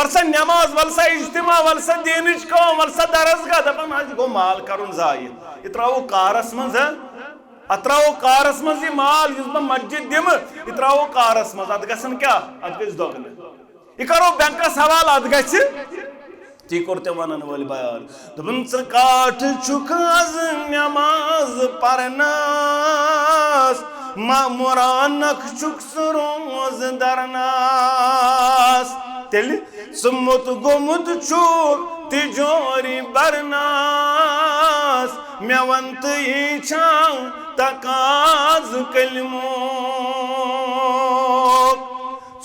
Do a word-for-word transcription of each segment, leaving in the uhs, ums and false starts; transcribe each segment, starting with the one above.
ول سا نماز، ول سا اجتماع، ول سا دینٕچ کٲم، ول سا درسگاہ، دپان حظ یہِ گوٚو مال کرُن ضایع۔ یہِ ترٛاوو کارس منٛز، ہا؟ اتھ ترٛاوو کارس منٛز یہِ مال، یُس بہٕ مسجد دِمہٕ، یہِ ترٛاوو کارس منٛز، اتھ گژھن کیٛاہ؟ اتھ گژھِ دۄگنہٕ۔ یہِ کرو بینکس حوالہٕ، اتھ گژھِ۔ تی کوٚر تٔمۍ ونن وٲلۍ بیان۔ دوٚپُن، "ژٕ کاٹھ چھُکھ از نماز پرنس، مامرانک چھُکھ ژٕ روز درنس۔" تیٚلہِ ژٕ موٚت گوٚمُت چھُکھ تِجوری برنس، مےٚ وَن تہٕ یہِ چھا تقاضہٕ کلمُک؟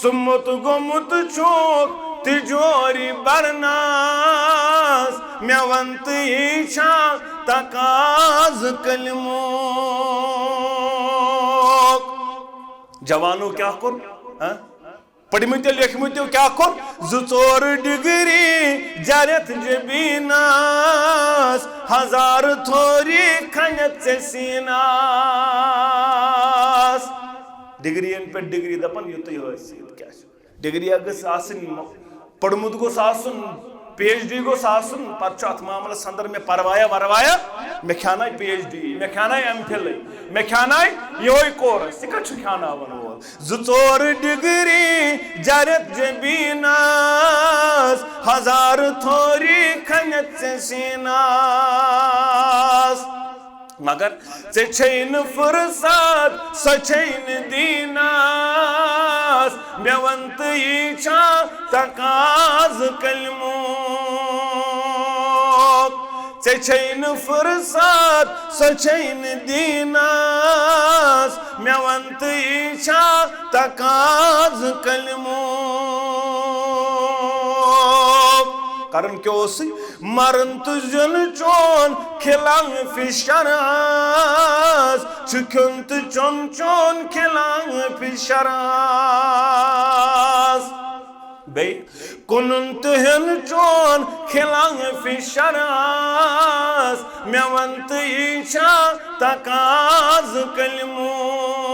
ژٕ موٚت گوٚمُت چھُکھ تِجوری برنس، مےٚ وَن تہٕ یہِ چھا تقاضہٕ کلمُک؟ جوانو کیٛاہ کوٚر؟ ہہ؟ پٔرمٕتیو لیکھمٕتیو کیٛاہ کوٚر؟ زٕ ژور ڈگری جرت جبیٖنس، ہزار تھوری کھنت ژےٚ سیٖنس۔ ڈگری ین پٮ۪ٹھ ڈگری دپان، یُتُے حٲصِل کیٛاہ چھُ؟ ڈگری گٔژھ آسٕنۍ، پوٚرمُت گوٚژھ آسُن، پی ایچ ڈی گوٚژھ آسُن، پتہٕ چھُ اتھ معاملس اندر مےٚ پروایا وروایا، مےٚ کھیاناے پی ایچ ڈی، مےٚ کھیاناے ایم فِل، مےٚ کھیاناے یِہوے کورس، یہِ کتہِ چھُ کھیاناوان وول؟ زٕ ژور ڈگری جرت جبیٖنس، ہزار تھوری کھنت ژےٚ سیٖنس۔ مگر ژےٚ چھے نہٕ فرصت، سۄ چھے نہٕ دیٖنس۔ مےٚ وَن تہٕ یہِ چھا تقاضہٕ کلمُک؟ ژےٚ چھے نہٕ فرصت، سۄ چھے نہٕ دیٖنس۔ مےٚ وَن تہٕ یہِ چھا تقاضہٕ کلمُک؟ کرُن کیٛاہ اوسُے؟ مرُن تہٕ زیُن چون خلاف شرعس، چھُ کھیوٚن تہٕ چیوٚن چون خلاف شرعس۔ بیٚیہِ کٕنُن تہٕ ہیوٚن چون خلاف شرعس، مےٚ وَن تہٕ یہِ چھا تقاضہٕ کلمُک؟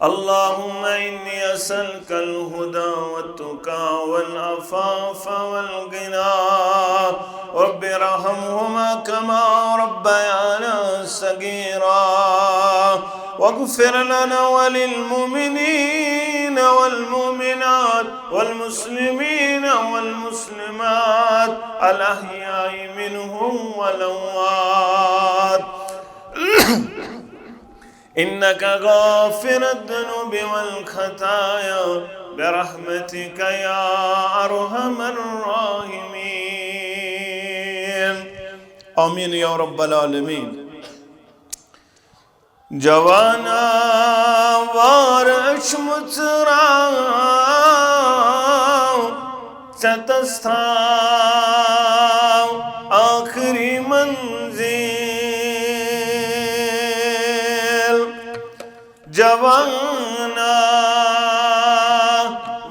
اللهم إني أسألك الهدى والتقى والعفاف والغنى. رب ارحمهما كما ربيانا صغيرا. واغفر لنا وللمؤمنين والمؤمنات والمسلمين والمسلمات الأحياء منهم والأموات. إنك غافر الذنوب والخطايا برحمتك يا أرحم الراحمين. آمين يا رب العالمين. جوانا وار أچھ مُژراو، ژےٚ تس تھاو آخری منزل۔ جوانا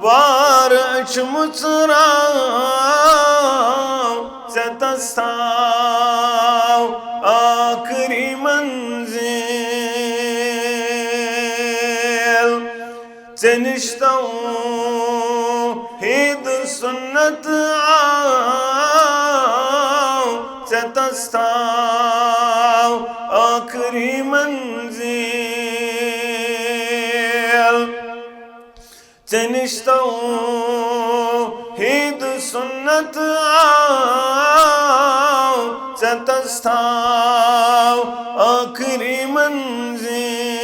وار أچھ مُژراو، ژےٚ تس تھاو آخری منزل۔ ژےٚ نِش توحید سنت آو، ژےٚ تس تھاو آخری منزل۔ ژےٚ نِش توحید سنت آو، ژےٚ تس تھاو آخری منزل۔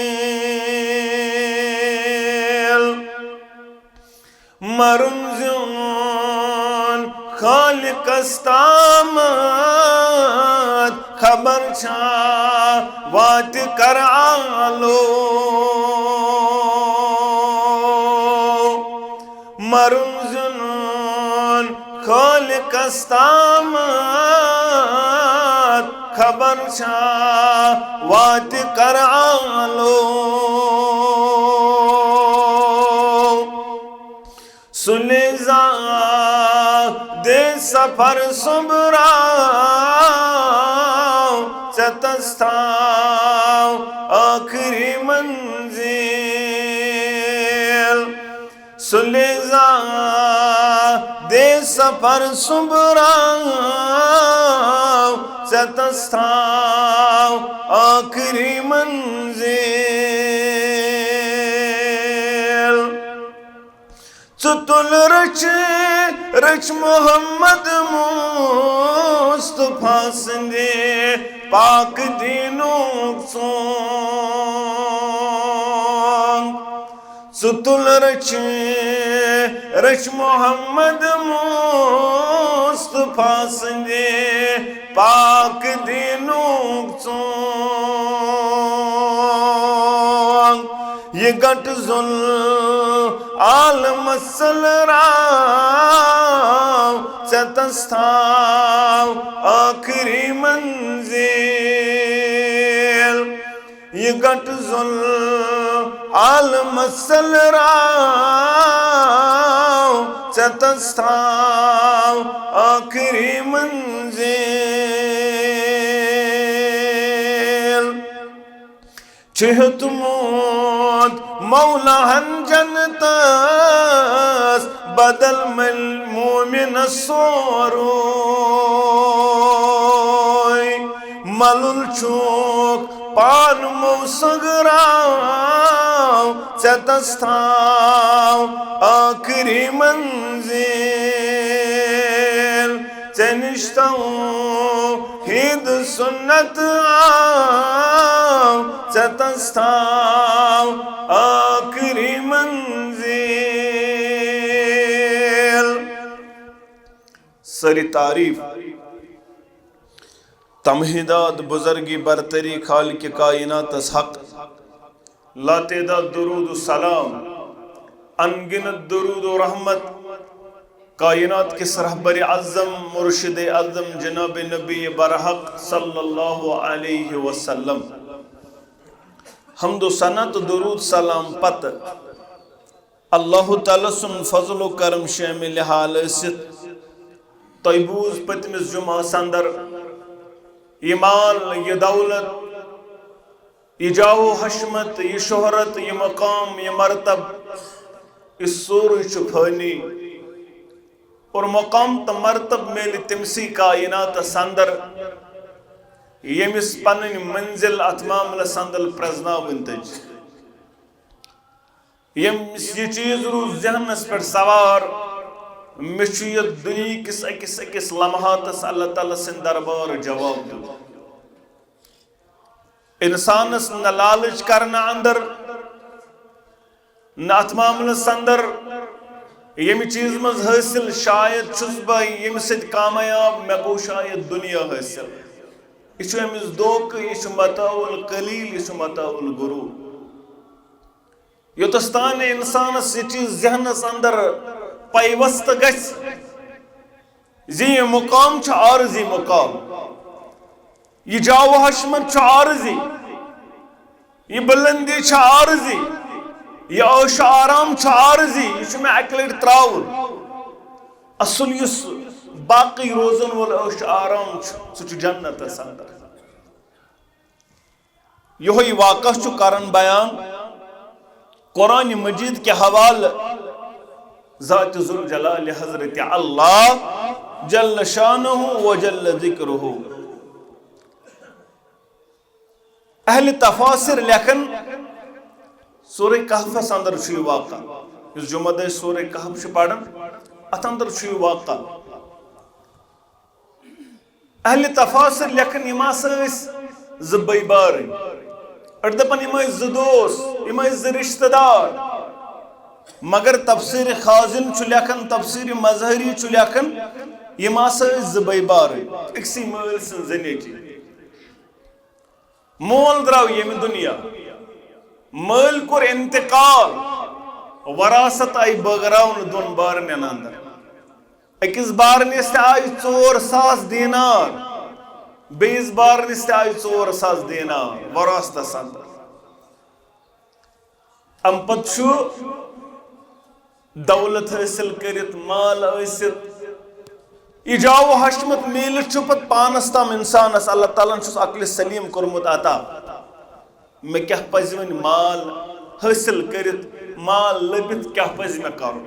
مرُن زیُن خالقس تامتھ، خبر چھا واتہِ کر آلو۔ مرُن زیُن خالقس تامتھ، خبر چھا واتہِ کر آلو۔ سُلے زا دے سفر سوٚمبراو، ژےٚ تس تھاو آخری منزل۔ تُلے زا دے سفر سُنٛمبراو، ژےٚ تس تھاو ٲخری منزل۔ ژٕ تُل رٔچھ، رٔچھ محمد مصطفیٰ سٕنٛدِ پاک دیٖنُک ژونٛگ۔ ژٕ تُل رٔچھ، رٔچھ محمد مصطفیٰ سٕنٛدِ پاک دیٖنُک ژونٛگ۔ یہِ گٹ ذل عالمس ژٔلراو، ژےٚ تس تھاو ٲخری منزل۔ یہِ گٹ ذل عالمس ژٔلراو، ژےٚ تس تھاو ٲخری منزل۔ چھُ ہیوٚتمُت مولاہن جنتس بدل مل مومنس سورُے۔ ملُل چھُکھ پان مو سگراو، ژےٚ تس تھاو ٲخری منزل۔ ژےٚ نِش توحید سنت آو، ژےٚ تس تھاو ٲخری منزل۔ سٲری تعریف تمہیدات بزرگی برتری خالق کائناتس حق، لاتعداد درود و سلام، ان گنت درود و رحمت کائنات کس رہبر اعظم مرشد اعظم جناب نبی برحق صلی اللہ علیہ وسلم۔ حمد و ثنا تہٕ درود سلام پتہٕ اللہ تعالیٰ سُنٛد فضل و کرم شٲمِل حال ٲسِتھ، تۄہہِ بوٗز پٔتمِس جمعہس اندر، یہِ مال، یہِ دولت، یہِ جاہ و حشمت، یہِ شہرت، یہِ مقام، یہِ مرتب، یہِ سورُے چھُ فٲنی۔ اور مقام تہٕ مرتب میلہِ تٔمسٕے کائناتس اندر، ییٚمِس پنٕنۍ منزل اتھ معاملس اندر پرزناوٕنۍ تٔج۔ ییٚمِس یہِ چیٖز روٗز ذہنس پٮ۪ٹھ سوار، مےٚ چھُ یتھ دُنیہٕ کِس أکِس أکِس لمحاتس اللہ تعالیٰ سٕنٛدِ دربار جواب دیُن۔ انسانس نہ لالچ کرنہٕ اندر، نہ اتھ معاملس اندر، ییٚمہِ چیٖز منٛز حٲصِل شاید چھُس بہٕ، ییٚمہِ سۭتۍ کامیاب مےٚ گوٚو شاید دُنیا حٲصِل۔ یہِ چھُ أمِس دھوکہٕ، یہِ چھُ متاع القلیل، یہِ چھُ متاع الغرور۔ یوٚتس تام نہٕ انسانس یہِ چیٖز ذہنس اندر پیوست گژھِ زِ یہِ مقام چھُ عارضی مقام، یہِ جاہ و حشمت چھُ عارضی، یہِ بلندی چھِ عارضی، یہِ عیش و آرام چھُ عارضی، یہِ چھُ مےٚ اکہِ لٹہِ ترٛاوُن۔ اصل یُس باقٕے روزن وول عیش و آرام چھُ، سُہ چھُ جنتس اندر۔ یِہوٚے واقعہ چھُ کران بیان قرآن مجید کہِ حوالہٕ ذات ذوالجلال حضرت اللہ جل شانہ و جل ذکرہ۔ اہل تفاسیر لیکھن، سورہ کہفس اندر چھُ یہِ واقعہ۔ یُس جمعہ دۄہ أسۍ سورہ کہف چھِ پران، اتھ اندر چھُ یہِ واقعہ۔ اہل تفاسیر لیکھن، یِم ہسا ٲسۍ زٕ بٲے بارٕنۍ۔ أڑۍ دپان، یِم ٲسۍ زٕ دوس، یِم ٲسۍ زٕ رشتہٕ دار۔ مگر تفسیر خازن چھُ لیکھان، تفسیر مظہری چھُ لیکھان، یِم ہسا ٲسۍ زٕ بٲے بارٕنۍ، أکسٕے مٲلۍ سٕنٛز زٕ نیٚچوۍ۔ مول درٛاو ییٚمہِ دُنیا، مٲلۍ کوٚر انتقال، وراثت آیہِ بٲگراونہٕ دۄن بارنٮ۪ن اندر۔ أکِس بارنِس تہِ آیہِ ژور ساس دینار، بیٚیِس بارنِس تہِ آیہِ ژور ساس دینار وراثتس اندر۔ امہِ پتہٕ چھُ دولت حٲصِل کٔرِتھ، مال ٲسِتھ، یہِ جاہ و حشمت میٖلِتھ چھُ پتہٕ پانس تام انسانس اللہ تعالیٰ ہن چھُس عقلِ سلیم کوٚرمُت عطا۔ مےٚ کیٛاہ پزِ وۄنۍ مال حٲصِل کٔرِتھ، مال لٔبِتھ کیٛاہ پَزِ مےٚ کَرُن؟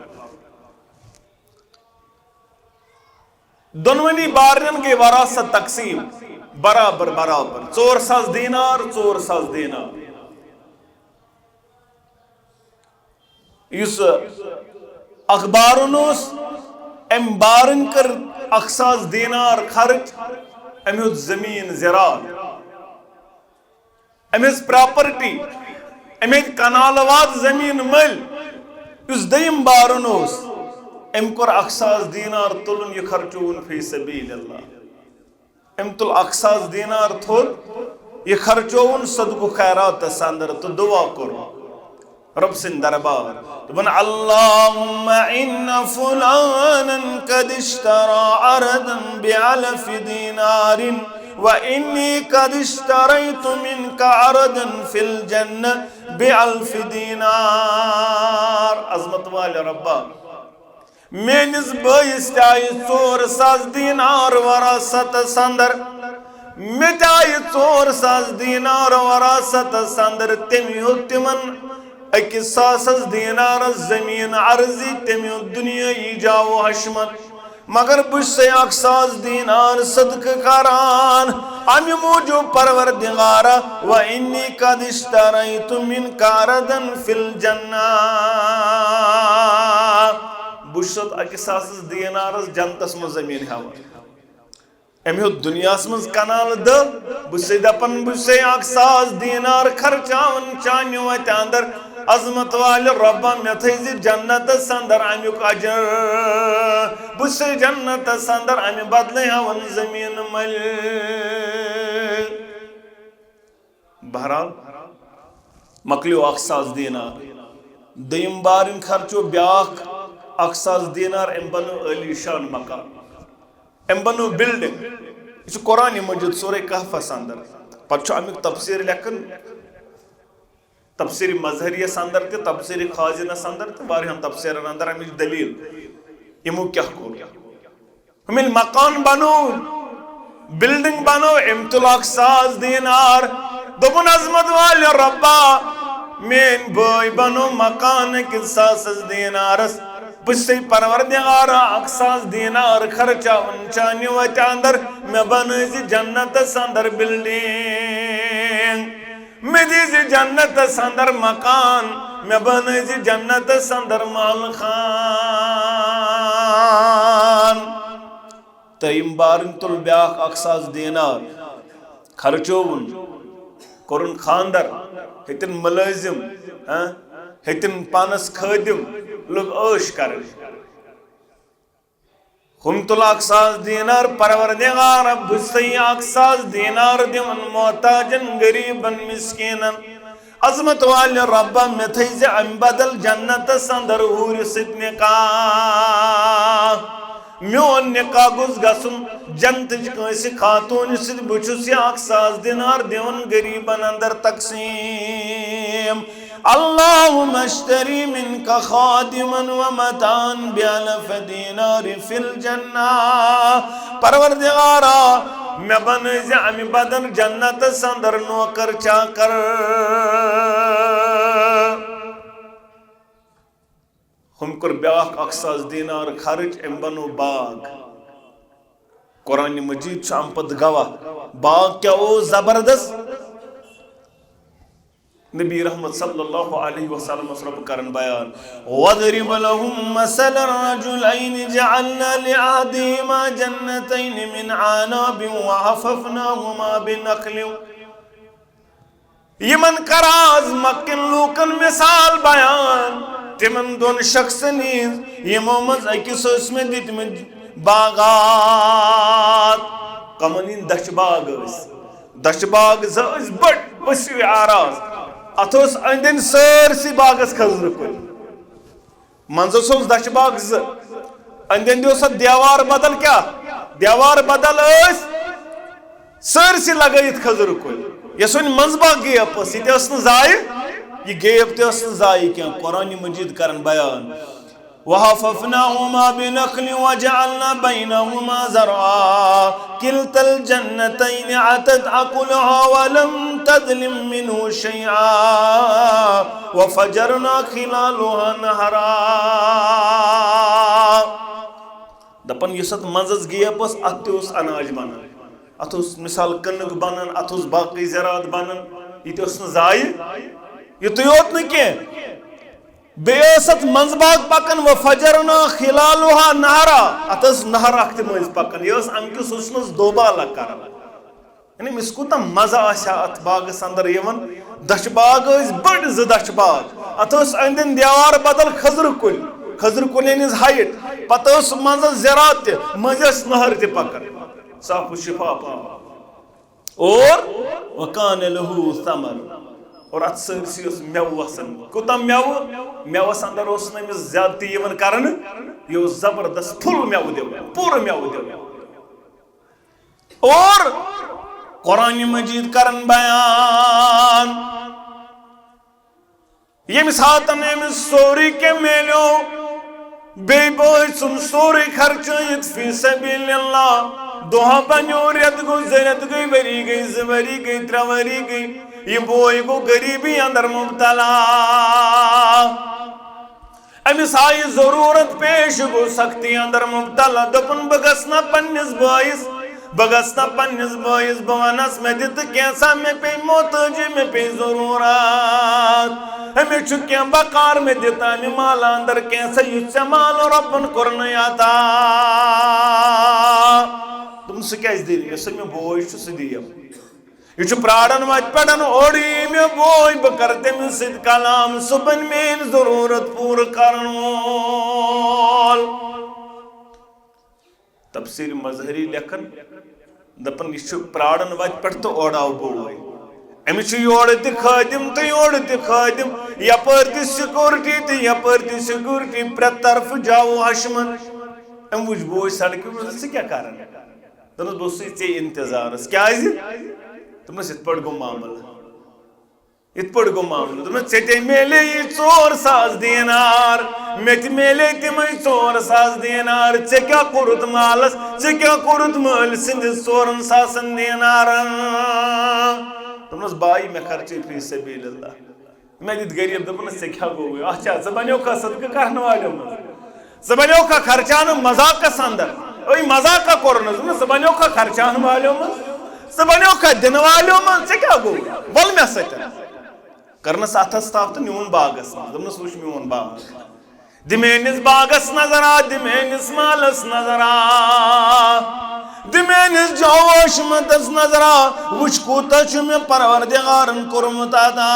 دۄنوٕنی بارنٮ۪ن گٔے وراثت تقسیٖم، برابر برابر، ژور ساس دینار، ژور ساس دینار۔ یُس اکھ بارُن اوس، أمۍ بارٕنۍ کٔر اکھ ساس دینار خرٕچ، أمۍ ہیوٚت زٔمیٖن زِراعت، أمۍ ہیٚژ پراپرٹی، أمۍ ہیٚتۍ کنالہٕ واد زٔمیٖن مٔلۍ۔ یُس دوٚیِم بارُن اوس، أمۍ کوٚر اکھ ساس دینار تُلُن، یہِ خرچووُن فی سبیل اللہ۔ أمۍ تُل اکھ ساس دینار تھوٚد، یہِ خرچووُن صدقہٕ خیراتس اندر تہٕ دُعا کوٚر رۄب سٕنٛدِ دربار۔ دوٚپُن، اللهم إن فلانا قد اشترى أرضا بألف دينار وإني قد اشتريت منك أرضا في الجنة بألف دينار۔ عظمت والے رۄبا، میٲنِس بٲیِس تہِ آیہِ ژور ساس دینار وراثتس اندر، مےٚ تہِ آیہِ ژور ساس دینار وراثتس اندر۔ تٔمۍ ہیوٚت تِمن أکِس ساسس دینارس زٔمیٖن عرضی، تٔمۍ ہیوٚت دُنیٲیی جاہ و حشمت۔ مگر بہٕ چھُسے اکھ ساس دینار صدقہٕ کران، امہِ موٗجوٗب پروردگارا، وإني قد اشتريت منك أرضا في الجنة۔ بہٕ چھُسَتھ أکِس ساسَس دینارَس جنتَس منٛز زٔمیٖن ہٮ۪وان۔ أمۍ ہیوٚت دُنیاہَس منٛز کنال دَہ، بہٕ چھُسَے دَپان، بہٕ چھُسَے اَکھ ساس دینار خرچاوان چانہِ وَتہِ اَندَر۔ عظمت والہِ رۄبا، مےٚ تھٲیزِ جنتَس اَندَر اَمیُک اجر۔ بہٕ چھُسَے جنتَس اَندَر اَمہِ بدلہٕ ہٮ۪وان زٔمیٖن مٔلۍ۔ بہرحال، مۄکلیو اکھ ساس دینار۔ دوٚیِم بارٕنۍ خرچو بیٛاکھ اکھ ساس دینار، أمۍ بنوو عٲلی شان مکان، أمۍ بنوو building۔ یہِ چھُ قرآنِ مجیٖد سورہ کہفس اندر۔ پتہٕ چھُ امیُک تفسیر لیکھان تفسیر مظہریس اندر تہِ، تفسیر خازنس اندر تہِ، واریاہن تفسیرن اندر امِچ دلیل، یِمو کیٛاہ کوٚر۔ ہُمن مکان بنو، building بنو، أمۍ تُل اکھ ساس دینار۔ دوٚپُن، عظمت والہِ رۄبا، میٲنۍ بٲے بنو مکان أکِس ساسس دینارس۔ بہٕ چھُسَے پروردگارا اکھ ساس دینار خرچاوان چانہِ وتہِ اندر، مےٚ بنٲوزِ جنتس اندر building۔ مےٚ دیٖزِ جنتس اندر مکان، مےٚ بنٲوزِ جنتس اندر محل خان۔ تہٕ أمۍ بارٕنۍ تُل بیٛاکھ اکھ ساس دینار، خرچووُن، کوٚرُن خاندر، ہیٚتِن مُلٲزِم، ہاں، ہیٚتِن پانس خٲدِم، لوٚگ عٲش کرٕنۍ۔ ہُم تُل اکھ ساس دینار، پروردگار، بہٕ چھُسَے اکھ ساس دینار دِوان محتاجن، غریبن، مسکینن۔ عظمت والہِ رۄبا، مےٚ تھٲیزِ امہِ بدل جنتس اندر حورِ سۭتۍ نکاح۔ میون نکاح گوٚژھ گژھُن جنتٕچ کٲنٛسہِ خاتوٗنہِ سۭتۍ۔ بہٕ چھُس یہِ اکھ ساس دینار دِوان غریبن اندر تقسیٖم۔ اللهم اشتري منك خادما ومتاعا بألف دينار في الجنة۔ پروردگارا، مےٚ بنٲوزِ امہِ بدل جنتس اندر نوکر چاکر۔ ہُم کوٚر بیٛاکھ اکھ ساس دینار خرٕچ، أمۍ بنوو باغ۔ قرآنِ مجیٖد چھُ اَمہِ پتہٕ گواہ۔ باغ کیٛاہ اوس زبردست؟ نبی رحمت صلی اللہ علیہ وسلم اوس رۄبہٕ کران بیان، واضرب لهم مثل الرجلين جعلنا لأحدهما جنتين من أعناب وحففناهما بنخل۔ یِمن کر از مکن لوٗکن مثال بیان، تِمن دۄن شخصن ہٕنٛز، یِمو منٛز أکِس ٲسۍ مےٚ دِتمٕتۍ باغات۔ کمن ہٕنٛدۍ؟ دچھِ باغ ٲسۍ، دچھِ باغ زٕ ٲسۍ بٔڑۍ، وسیع آراز۔ اتھ اوس أنٛدۍ أنٛدۍ سٲرسٕے باغس کھٔزرٕ کُلۍ۔ منٛزس اوس دچھِ باغ زٕ، أنٛدۍ أنٛدۍ اوس اتھ دیوار بدل۔ کیٛاہ دیوار بدل ٲسۍ؟ سٲرسٕے لگٲیِتھ کھٔزرٕ کُلۍ۔ یۄس وۄنۍ منٛزباگ gap ٲس، یہِ تہِ ٲس نہٕ ضایع، یہِ gap تہِ ٲس نہٕ ضایع کینٛہہ۔ قرآنِ مجیٖد کران بیان، وحففناهما بنخل وجعلنا بينهما زرعا كلتا الجنتين آتت أكلها ولم تظلم منه شيئا وفجرنا خلالها نهرا۔ دپان یُس اتھ منٛزس gap ٲس، اتھ تہِ اوس اناج بنان، اتھ اوس مثال کٕنٕک بنان، اتھ اوس باقٕے زراعت بنان، یہِ تہِ اوس نہٕ ضایع۔ یُتُے یوت نہٕ کینٛہہ، بیٚیہِ ٲس اتھ منٛزباگ پکان، وفجرنا خلالها نهرا، اتھ ٲس نہر اکھ تہِ مٔنٛزۍ پکان، یہِ ٲس امہِ کِس حُسنس دوبالا کران۔ یعنی أمِس کوٗتاہ مزٕ آسہِ ہا اتھ باغس اندر یِوان، دچھِ باغ ٲسۍ بٔڑۍ زٕ دچھِ باغ، اتھ ٲس أنٛدۍ أنٛدۍ دیوار بدل خٔزرٕ کُلۍ، خٔزرٕ کُلٮ۪ن ہٕنٛز height، پتہٕ ٲس منٛزس زراعت تہِ، مٔنٛزۍ ٲس نہر تہِ پکان، صاف و شفاف۔ اور وکان له ثمر، اور اتھ سٲرسٕے اوس مٮ۪وٕ وسان۔ کوٗتاہ مٮ۪وٕ؟ مٮ۪وس اندر اوس نہٕ أمِس زیادتی یِوان کرنہٕ، یہِ اوس زبردست پھُل مٮ۪وٕ دِوان، پوٗرٕ مٮ۪وٕ دِوان۔ اور قرآن مجید کرن بیان، ییٚمہِ ساتن أمِس سورُے کینٛہہ میلیو، بیٚیہِ بٲے سُنٛد سورُے خرچٲیِتھ فی سبیل اللہ، دۄہ بنیو، رٮ۪تھ گوٚو، زٕ رٮ۪تھ گٔے، ؤری گٔے، زٕ ؤری گٔے، ترٛےٚ ؤری گٔے، یہِ بوے گوٚو غریٖبی اندر مبتلا۔ أمِس آیہِ ضروٗرت پیش، گوٚو سختی اندر مبتلا، دوٚپُن، بہٕ گژھٕ نہ پننِس بٲیِس، بہٕ گژھٕ نہ پننِس بٲیِس، بہٕ ونس، مےٚ دِ تہٕ کینٛژھا، مےٚ پیٚیہِ محتٲجی، مےٚ پیٚیہِ ضروٗرت، أمِس چھُ کینٛہہ بکار، مےٚ دِ تہٕ امہِ مالہٕ اندر کینٛژھا، یُتھ ژےٚ مال رۄبن کوٚرنَے عطا۔ دوٚپُن، سُہ کیٛازِ دِیہِ مےٚ؟ سُہ مےٚ بوے چھُ، سُہ دِیہِ۔ یہِ چھُ پراران وتہِ پٮ۪ٹھ، اورٕ یی مےٚ بوے، بہٕ کرٕ تٔمِس سۭتۍ کلام، سُہ بنہِ میٲنۍ ضروٗرت پوٗرٕ کرن وول۔ تفسیر مظہری لیکھان، دپان، یہِ چھُ پراران وتہِ پٮ۪ٹھ تہٕ اورٕ آو بوے۔ أمِس چھُ یورٕ تہِ خٲدِم تہٕ یورٕ تہِ خٲدِم، یپٲرۍ تہِ security تہٕ یپٲرۍ تہِ security، پرٛٮ۪تھ طرفہٕ جاوٕ ہشمن۔ أمۍ وُچھ بوے سڑکہِ پٮ۪ٹھ، ژٕ کیٛاہ کران؟ دوٚپنَس، بہٕ اوسُے ژےٚ انتظارس۔ کیٛازِ؟ دوٚپنَس، یِتھ پٲٹھۍ گوٚو معاملہٕ۔ یِتھ پٲٹھۍ گوٚو معاملہٕ۔ دوٚپنَس، ژےٚ تے میلے یہِ ژور ساس دینار، مےٚ تہِ میلے تِمَے ژور ساس دینار۔ ژےٚ کیٛاہ کوٚرُتھ مالَس؟ ژےٚ کیٛاہ کوٚرُتھ مٲلۍ سٕنٛدِس ژورَن ساسَن دینارَن؟ دوٚپنَس، بایی، مےٚ خرچے فی سبیل اللہ۔ مےٚ دِتۍ غریٖب، دوٚپُن، ژےٚ کیٛاہ گوٚوُے؟ اچھا، ژٕ بنیوکھا صدقہٕ کرن والیو منٛز؟ ژٕ بنیوکھا خرچاونہٕ مذاقس اندر؟ أے، مذاقہ کوٚرنس، دوٚپُن، ژٕ بنیوکھا خرچاونہٕ والیو منٛز؟ ژٕ بنیوکھا دِنہٕ والیو منٛز؟ ژےٚ کیٛاہ گوٚو؟ وَل مےٚ سۭتۍ۔ کٔرنس اتھس تھپھ تہٕ نیوٗن باغس منٛز، دوٚپنس، وٕچھ میون باغ۔ دِ میٲنِس باغس نظرا، دِ میٲنِس مالس نظرا، دِ میٲنِس جوش متس نظرا، وٕچھ کوٗتاہ چھُ مےٚ پروردگارن کوٚرمُت عطا۔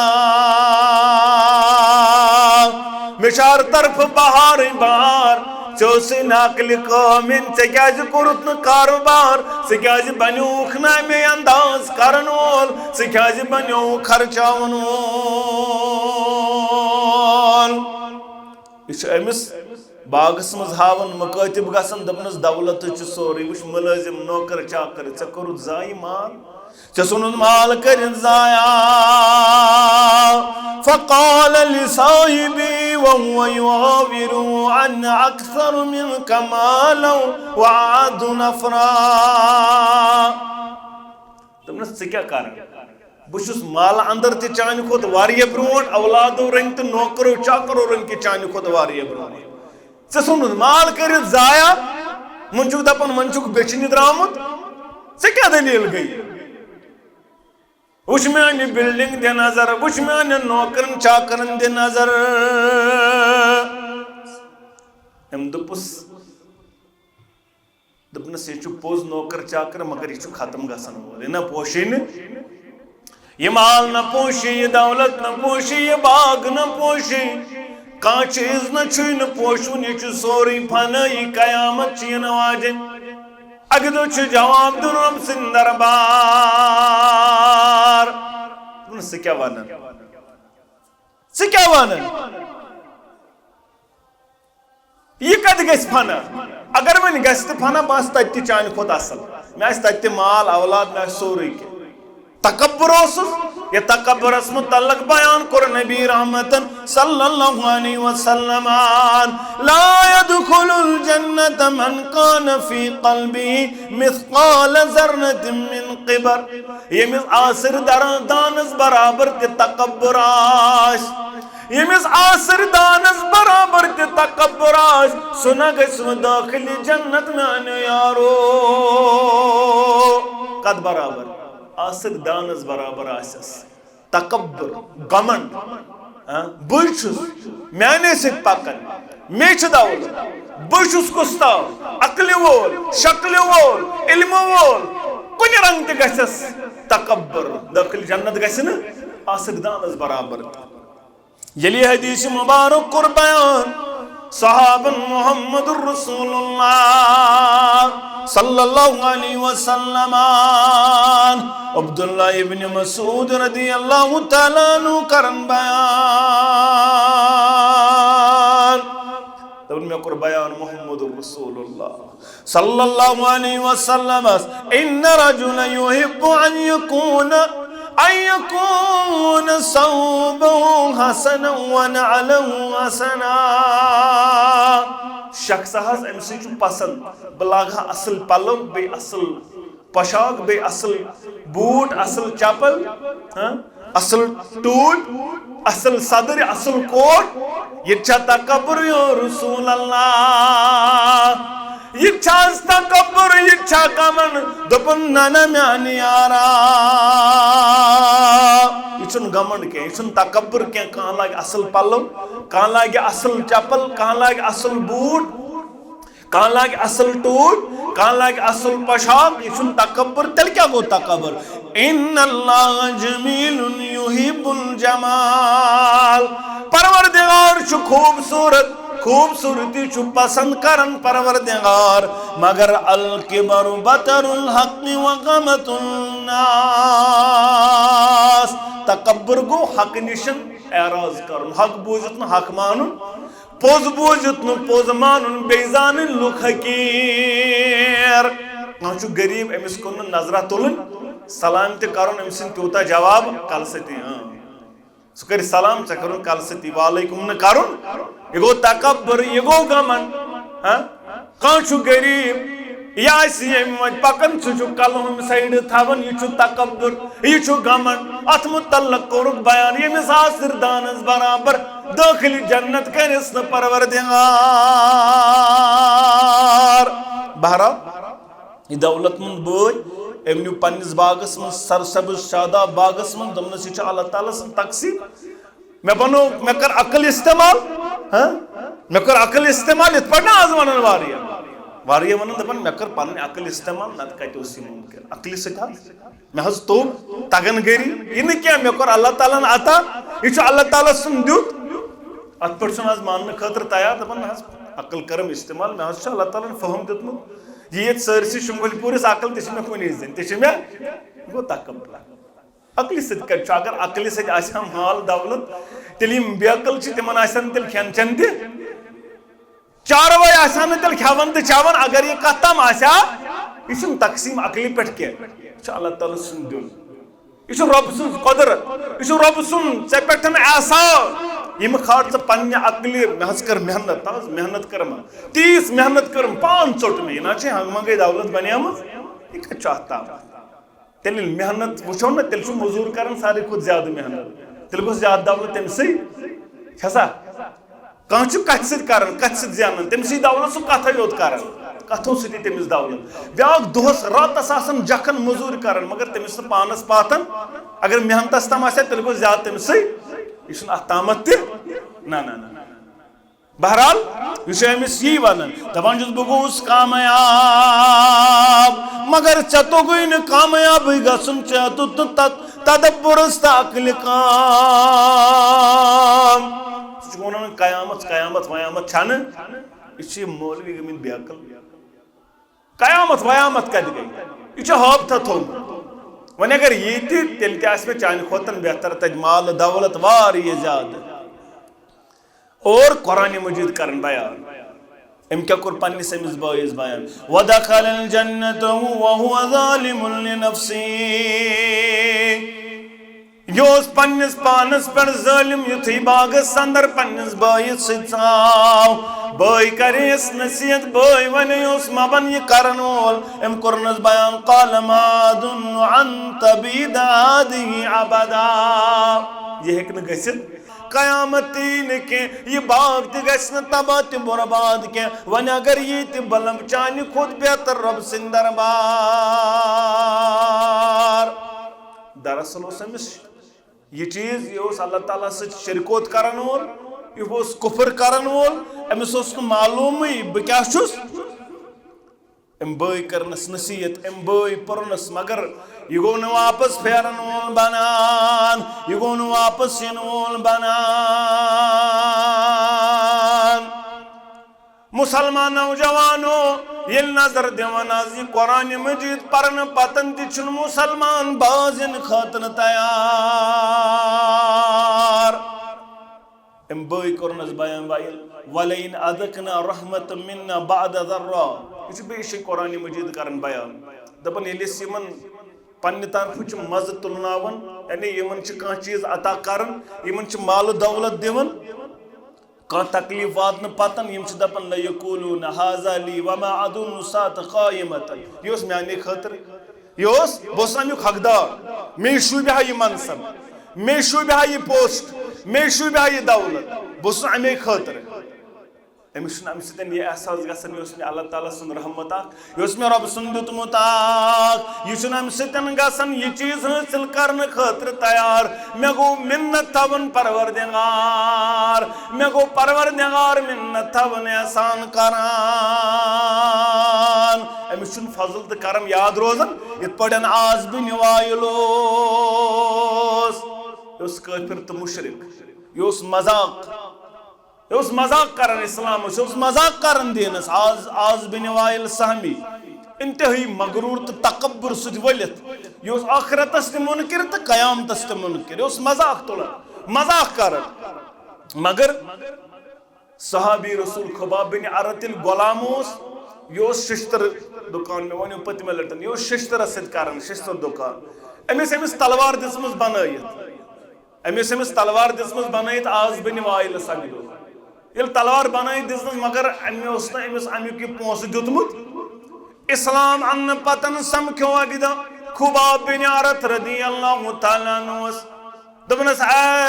مےٚ چھُ ہر طرفہٕ بہارٕے بہار، ژےٚ اوسُے ناقلہِ کٲمِن، ژےٚ کیٛازِ کوٚرُتھ نہٕ کاروبار؟ ژٕ کیٛازِ بنیووُکھ نہٕ امے انداز کرن وول؟ ژٕ کیٛازِ بنیووُکھ خرچاون وول؟ یہِ چھُ أمِس باغس منٛز ہاوان، مُکٲتِب گژھان، دَپنَس، دولت چھُ سورُے، وٕچھ، مُلٲزِم، نوکر، چاکر، ژےٚ کوٚرُتھ ضایع مال، ژےٚ ژھُنُتھ مال کٔرِتھ ضایع۔ فقال لصاحبه وهو يحاوره أنا أكثر منك مالا وأعز نفرا۔ دوٚپنَس، ژٕ کیٛاہ کَرَکھ؟ بہٕ چھُس مالہٕ اندر تہِ چانہِ کھۄتہٕ واریاہ برونٛٹھ، اولادو رٔنٛگۍ تہٕ نوکرو چاکرو رٔنٛگۍ تہِ چانہِ کھۄتہٕ واریاہ برونٛٹھ۔ ژےٚ ژھُنُتھ مال کٔرِتھ ضایع، وۄنۍ چھُکھ دَپان وۄنۍ چھُکھ بیچھنہِ درٛامُت، ژےٚ کیٛاہ دٔلیٖل گٔے؟ وٕچھ میٛانہِ building دِ نظر، وٕچھ میٛانٮ۪ن نوکرن چاکرن دِ نظر۔ أمۍ دوٚپُس، دوٚپنَس، یہِ چھُ پوٚز نوکر چاکر، مگر یہِ چھُ ختم گژھن وول، یہِ نہ پوشی نہٕ، یہِ مال نہ پوشی، یہِ دولت نہ پوشی، یہِ باغ نہ پوشی، کانٛہہ چیٖز نہ چھُے نہٕ پوشوُن، یہِ چھُ سورُے فنٲیی، قیامت چھِ یِنہٕ واجٮ۪ن۔ اَکہِ دۄہ چھُ جواب دیُن رۄب سٕنٛدِ دربار۔ دوٚپنَس، ژٕ کیٛاہ وَنان؟ ژٕ کیٛاہ وَنان؟ یہِ کَتہِ گژھِ فنا؟ اگر وۄنۍ گژھِ تہِ فنا، بہٕ آسہٕ تَتہِ تہِ چانہِ کھۄتہٕ اَصٕل۔ مےٚ آسہِ تَتہِ تہِ مال، اولاد، مےٚ آسہِ سورُے کینٛہہ۔ تکبر اوسُس، یہ تکبرس متعلق بیان کوٚر نبی رحمتن صلی اللہ علیہ وسلم، لا يدخل الجنة من كان في قلبه مثقال ذرة من كبر۔ ییٚمِس آسٕرۍ درا-، دانس برابر تہِ تکبر آسہِ، ییٚمِس آسٕرۍ دانس برابر تہِ تکبر آسہِ، سُہ نہ گژھِ وۄنۍ دٲخلِ جنت میانیو یارو۔ کتھ برابر؟ آسٕرۍ دانس برابر آسٮ۪س۔ تکبر، گمنڈ، ہاں، بٕے چھُس، میانے سۭتۍ پکن، مے چھِ دولت، بٕے چھُس کُستام، عقلہِ وول، شکلہِ وول، علمہٕ وول، کُنہِ رنگ تہِ گژھٮ۪س تکبر، دٲخل جنت گژھِ نہٕ آسٕرۍ دانس برابر۔ ییٚلہِ یہِ حدیث مبارک کوٚر بیان، صحابن محمد رسول اللہ صلی اللہ علیہ وسلم، عبداللہ ابن مسعود رضی اللہ تعالیٰ عنہ کرن بیان۔ دوٚپُن، مےٚ کوٚر بیان محمد رسول اللہ صلی اللہ علیہ وسلم، ان رجلا يحب ان يكون، ان يكون ثوبه حسنا ونعله حسنا۔ شخص حظ، أمۍ سٕے چھُ پسند، بہٕ لاگہٕ ہا اصل پلو، بیٚیہِ اصل پوشاک، بیٚیہِ اصل بوٗٹ، اصل چپل، ہاں؟ اصل ٹوپۍ، اصل صدر، اصل کوٹ۔ یہِ چھا تکبر یا رسول اللہ؟ یہِ چھا حظ تکبر؟ یہِ چھا گمنڈ؟ دوٚپُن، نہ، نہ، میانہِ یارا، یہِ چھُنہٕ گمنڈ کینٛہہ، یہِ چھُنہٕ تکبر کینٛہہ۔ کانٛہہ لاگہِ اصل پلو، کانٛہہ لاگہِ اصل چپل، کانٛہہ لاگہِ اصل بوٗٹ، کانٛہہ لاگہِ اصل ٹوپۍ، کانٛہہ لاگہِ اصل پوشاک، یہِ چھُنہٕ تکبر۔ تیٚلہِ کیٛاہ گوٚو تکبر؟ ان اللہ جمیل یحب الجمال۔ پروردگار چھُ خوبصورت، خوبصورتی چھُ پسند کران پروردگار، مگر الکبر بطر الحق وغمط الناس۔ تکبر گوٚو حق نِشن اعراض کرُن، حق بوٗزِتھ نہٕ حق مانُن، پوٚز بوٗزِتھ نہٕ پوٚز مانُن، بیٚیہِ زانٕنۍ لُکھ حقیٖر۔ کانٛہہ چھُ غریٖب، أمِس کُن نہٕ نظرا تُلٕنۍ، سلام تہِ کرُن، أمۍ سٕنٛدۍ تیوٗتاہ جواب کلہٕ سۭتی، اۭں۔ سُہ کرِ سلام، ژےٚ کرُن کلہٕ سۭتی وعلیکم نہٕ کرُن، یہِ گوٚو تکبر، یہِ گوٚو گمنڈ۔ ہاں؟ کانٛہہ چھُ غریٖب، یہِ آسہِ ییٚمہِ وَتہِ پَکان، سُہ چھُ کَلہٕ ہُمہِ سایڈٕ تھاوان، یہِ چھُ تکبر، یہِ چھُ گمنڈ۔ اَتھ مُتعلق کوٚرُکھ بیان، ییٚمِس آسٕرۍ دانَس برابر دٲخلہِ جنت کٔرِس نہٕ پروردگار۔ بہرحال، یہِ دولت مند بٲے، أمۍ نیوٗ پننِس باغس منٛز، سرسبز شاداب باغس منٛز، دوٚپنَس، یہِ چھُ اللہ تعالیٰ سُنٛد تقسیٖم۔ مےٚ بنوو، مےٚ کٔر عقل استعمال، ہاں؟ مےٚ کٔر عقل استعمال، یِتھ پٲٹھۍ نہٕ آز ونان واریاہ۔ واریاہ ونان، دپان، مےٚ کٔر پنٕنۍ عقل استعمال، نتہٕ کتہِ اوس یہِ ممکن؟ عقلہِ سۭتۍ حظ، مےٚ حظ توٚگ تگن گٔری۔ یہِ نہٕ کینٛہہ، مےٚ کوٚر اللہ تعالیٰ ہن عطا، یہِ چھُ اللہ تعالیٰ سُنٛد دیُت۔ اتھ پٲٹھۍ چھُنہٕ آز ماننہٕ خٲطرٕ تیار، دپان، نہ حظ، عقل کٔرٕم استعمال، مےٚ حظ چھُ اللہ تعالیٰ ہن فہم دیُتمُت۔ یہِ ییٚتہِ سٲرسٕے شُنٛگُلۍ پوٗرِس عقل، تہِ چھِ مےٚ کُنی زٔنۍ، تہِ چھِ مےٚ، یہِ گوٚو تکبر۔ عقلہِ سۭتۍ کتہِ چھُ؟ اگر عقلہِ سۭتۍ آسہِ ہا مال دولت، تیٚلہِ یِم بے عقل چھِ، تِمن آسہِ ہا نہٕ تیٚلہِ کھٮ۪ن چٮ۪ن تہِ۔ چاروٲے آسہِ ہا نہٕ تیٚلہِ کھٮ۪وان تہٕ چٮ۪وان۔ اگر یہِ کتھ تام آسہِ ہا، یہِ چھُنہٕ تقسیٖم عقلہِ پٮ۪ٹھ کینٛہہ، یہِ چھُ اللہ تعالیٰ سُنٛد دیُن، یہِ چھُ رۄب سٕنٛز قۄدرت، یہِ چھُ رۄب سُنٛد ژےٚ پٮ۪ٹھ احسان۔ یِم کھار ژٕ پننہِ عقلہِ، مےٚ حظ کٔر محنت، تہٕ حظ محنت کٔرٕم، تیٖژ محنت کٔرٕم، پان ژوٚٹ مےٚ، یہِ نہ چھِ ہنٛگہٕ منٛگَے دولت بنیمٕژ، یہِ کتہِ چھُ اتھ تام؟ تیٚلہِ ییٚلہِ محنت وٕچھو نہ، تیٚلہِ چھُ مٔزوٗر کران ساروی کھۄتہٕ زیادٕ محنت۔ تیٚلہِ گوٚژھ زیادٕ دولت تٔمۍ سٕے۔ چھےٚ سا؟ کانٛہہ چھُ کتھِ سۭتۍ کران، کتھِ سۭتۍ زینان، تٔمۍ سٕے دولت، سُہ کتھے یوت کران، کتھو سۭتی تٔمِس دولت۔ بیٛاکھ دۄہس راتس آسان جکھن مٔزوٗرۍ کران، مگر تٔمِس نہٕ پانس پاتھن۔ اگر محنتس تام آسہِ ہا، تیٚلہِ گوٚژھ زیادٕ تٔمۍ سٕے۔ یہِ چھُنہٕ اتھ تامتھ تہِ۔ نہ، نہ، نہ، نہ۔ بہرحال، یہِ چھُ أمِس یی وَنان، دَپان چھُس، بہٕ گوٚوُس کامیاب، مگر ژےٚ توٚگُے نہٕ کامیابٕے گژھُن، ژےٚ دیُت نہٕ تَتھ تدبرس تہٕ عقلہِ کٲم۔ سُہ چھُ وَنان، قیامت، قیامت، ویامت چھَنہٕ، یہِ چھِ یِم مولوی گٔمٕتۍ بے عقل۔ قیامت ویامت کتہِ گٔے؟ یہِ چھُ ہٲبتھا تھوٚومُت۔ وۄنۍ اگر یی تہِ، تیٚلہِ تہِ آسہِ مےٚ چانہِ کھۄتہٕ بہتر تتہِ مال دولت واریاہ زیادٕ۔ اور قرآن مجید کرن بیان۔ أمۍ کیٛاہ کوٚر پننِس أمِس بٲیِس بیان؟ ودخل الجنة وهو ظالم لنفسه۔ یہِ اوس پننِس پانس پٮ۪ٹھ ظٲلم، یُتھُے باغس اندر پننِس بٲیِس سۭتۍ ژاو۔ بٲے کریس نصیحت، بٲے ونیوس، "مہ بن یہِ کرن وول۔" أمۍ کوٚرنس بیان، "قال ما أظن أن تبيد هذه أبدا۔" یہِ ہیٚکہِ نہٕ گٔژھِتھ۔ قیامت تہِ یی نہٕ کینٛہہ، یہِ باغ تہِ گژھِ نہٕ تباہ تہِ برباد کینٛہہ۔ وۄنۍ اگر یی تہِ، بہٕ لمہٕ چانہِ کھۄتہٕ بہتر رۄب سٕنٛدِ دربار۔ دراصل اوس أمِس یہِ چیٖز، یہِ اوس اللہ تعالیٰ سۭتۍ شرکوت کرن وول، یہِ اوس کفر کرن وول، أمِس اوس نہٕ معلومٕے بہٕ کیٛاہ چھُس۔ أمۍ بٲے کٔرنَس نصیحت، أمۍ بٲے پوٚرنَس، مگر یہِ گوٚو نہٕ واپس پھیرن وول بنان، یہِ گوٚو نہٕ واپس یِنہٕ وول بنان۔ مسلمان نوجوانو، ییٚلہِ نظر دِوان از یہِ قرآن مجید پرنہٕ پتن تہِ چھُنہٕ مسلمان باز یِنہٕ خٲطرٕ تیار۔ أمۍ بٲے کوٚرنَس بیان، وَلَئِنْ أَذَقْنَا رَحْمَةً مِنَّا بَعْدَ ضَرَّاءَ۔ یہِ چھُ بیٚیہِ جایہِ قرآن مجید کران بیان۔ دَپان، ییٚلہِ أسۍ یِمن پننہِ طرفہٕ چھِ مَزٕ تُلناوان، یعنی یِمن چھِ کانٛہہ چیٖز عطا کران، یِمن چھِ مال و دولت دِوان، کانٛہہ تکلیف واتنہٕ پتن، یِم چھِ دَپان، لَيَقُولُونَ هَذَا لِي وَمَا أَظُنُّ السَّاعَةَ قَائِمَةً۔ یہِ اوس میٛانے خٲطرٕ۔ یہِ اوس، بہٕ اوسُس اَمیُک حقدار۔ مے شوٗبہِ ہا یہِ منصب، مے شوٗبہِ ہا یہِ پوسٹ، مے شوٗبہِ ہا یہِ دولت۔ بہٕ اوسُس اَمے خٲطرٕ۔ أمِس چھُنہٕ اَمہِ سۭتۍ یہِ احساس گژھان، یہِ اوس مےٚ اللہ تعالیٰ سُنٛد رحمت اکھ، یہِ اوس مےٚ رۄب سُنٛد دیُتمُت اکھ۔ یہِ چھُنہٕ اَمہِ سۭتۍ گژھان یہِ چیٖز حٲصِل کرنہٕ خٲطرٕ تیار۔ مےٚ گوٚو مِنت تھاوُن پروردگار، مےٚ گوٚو پروردگار مِنت تھاوُن، احسان کران۔ أمِس چھُنہٕ فضل تہٕ کرم یاد روزان، یِتھ پٲٹھۍ عاص بن وائل اوس۔ یہِ اوس کٲفِر تہٕ مُشرِک، یہِ اوس مذاق۔ یہِ اوس مذاق کران اسلامس، یہِ اوس مذاق کران دینس۔ عاص، عاص بن وائل سہمی، انتہٲئی مغرور تہٕ تکبر سۭتۍ ؤلِتھ۔ یہِ اوس آخرتس تہِ منکر تہٕ قیامتس تہِ منکر۔ یہِ اوس مذاق تُلان، مذاق کران۔ مگر صحابی رسول خباب بن عرت ییٚلہِ غلام اوس، یہِ اوس ششتر دُکان، مےٚ وَنیو پٔتمہِ لٹہِ، یہِ اوس ششترس سۭتۍ کران، ششتر دُکان۔ أمِس، أمِس تلوار دِژمٕژ بنٲیِتھ۔ أمِس، أمِس تلوار دِژمٕژ بنٲیِتھ عاص بن وائلس اَکہِ دۄہ۔ ییٚلہِ تلوار بنٲیِتھ دِژمٕژ، مگر أمۍ اوس نہٕ أمِس اَمیُک یہِ پونٛسہٕ دیُتمُت۔ اسلام اَننہٕ پتن سمکھیو اَکہِ دۄہ خباب بن عرت رضی اللہ تعالیٰ عنہس۔ دوٚپنس، "اے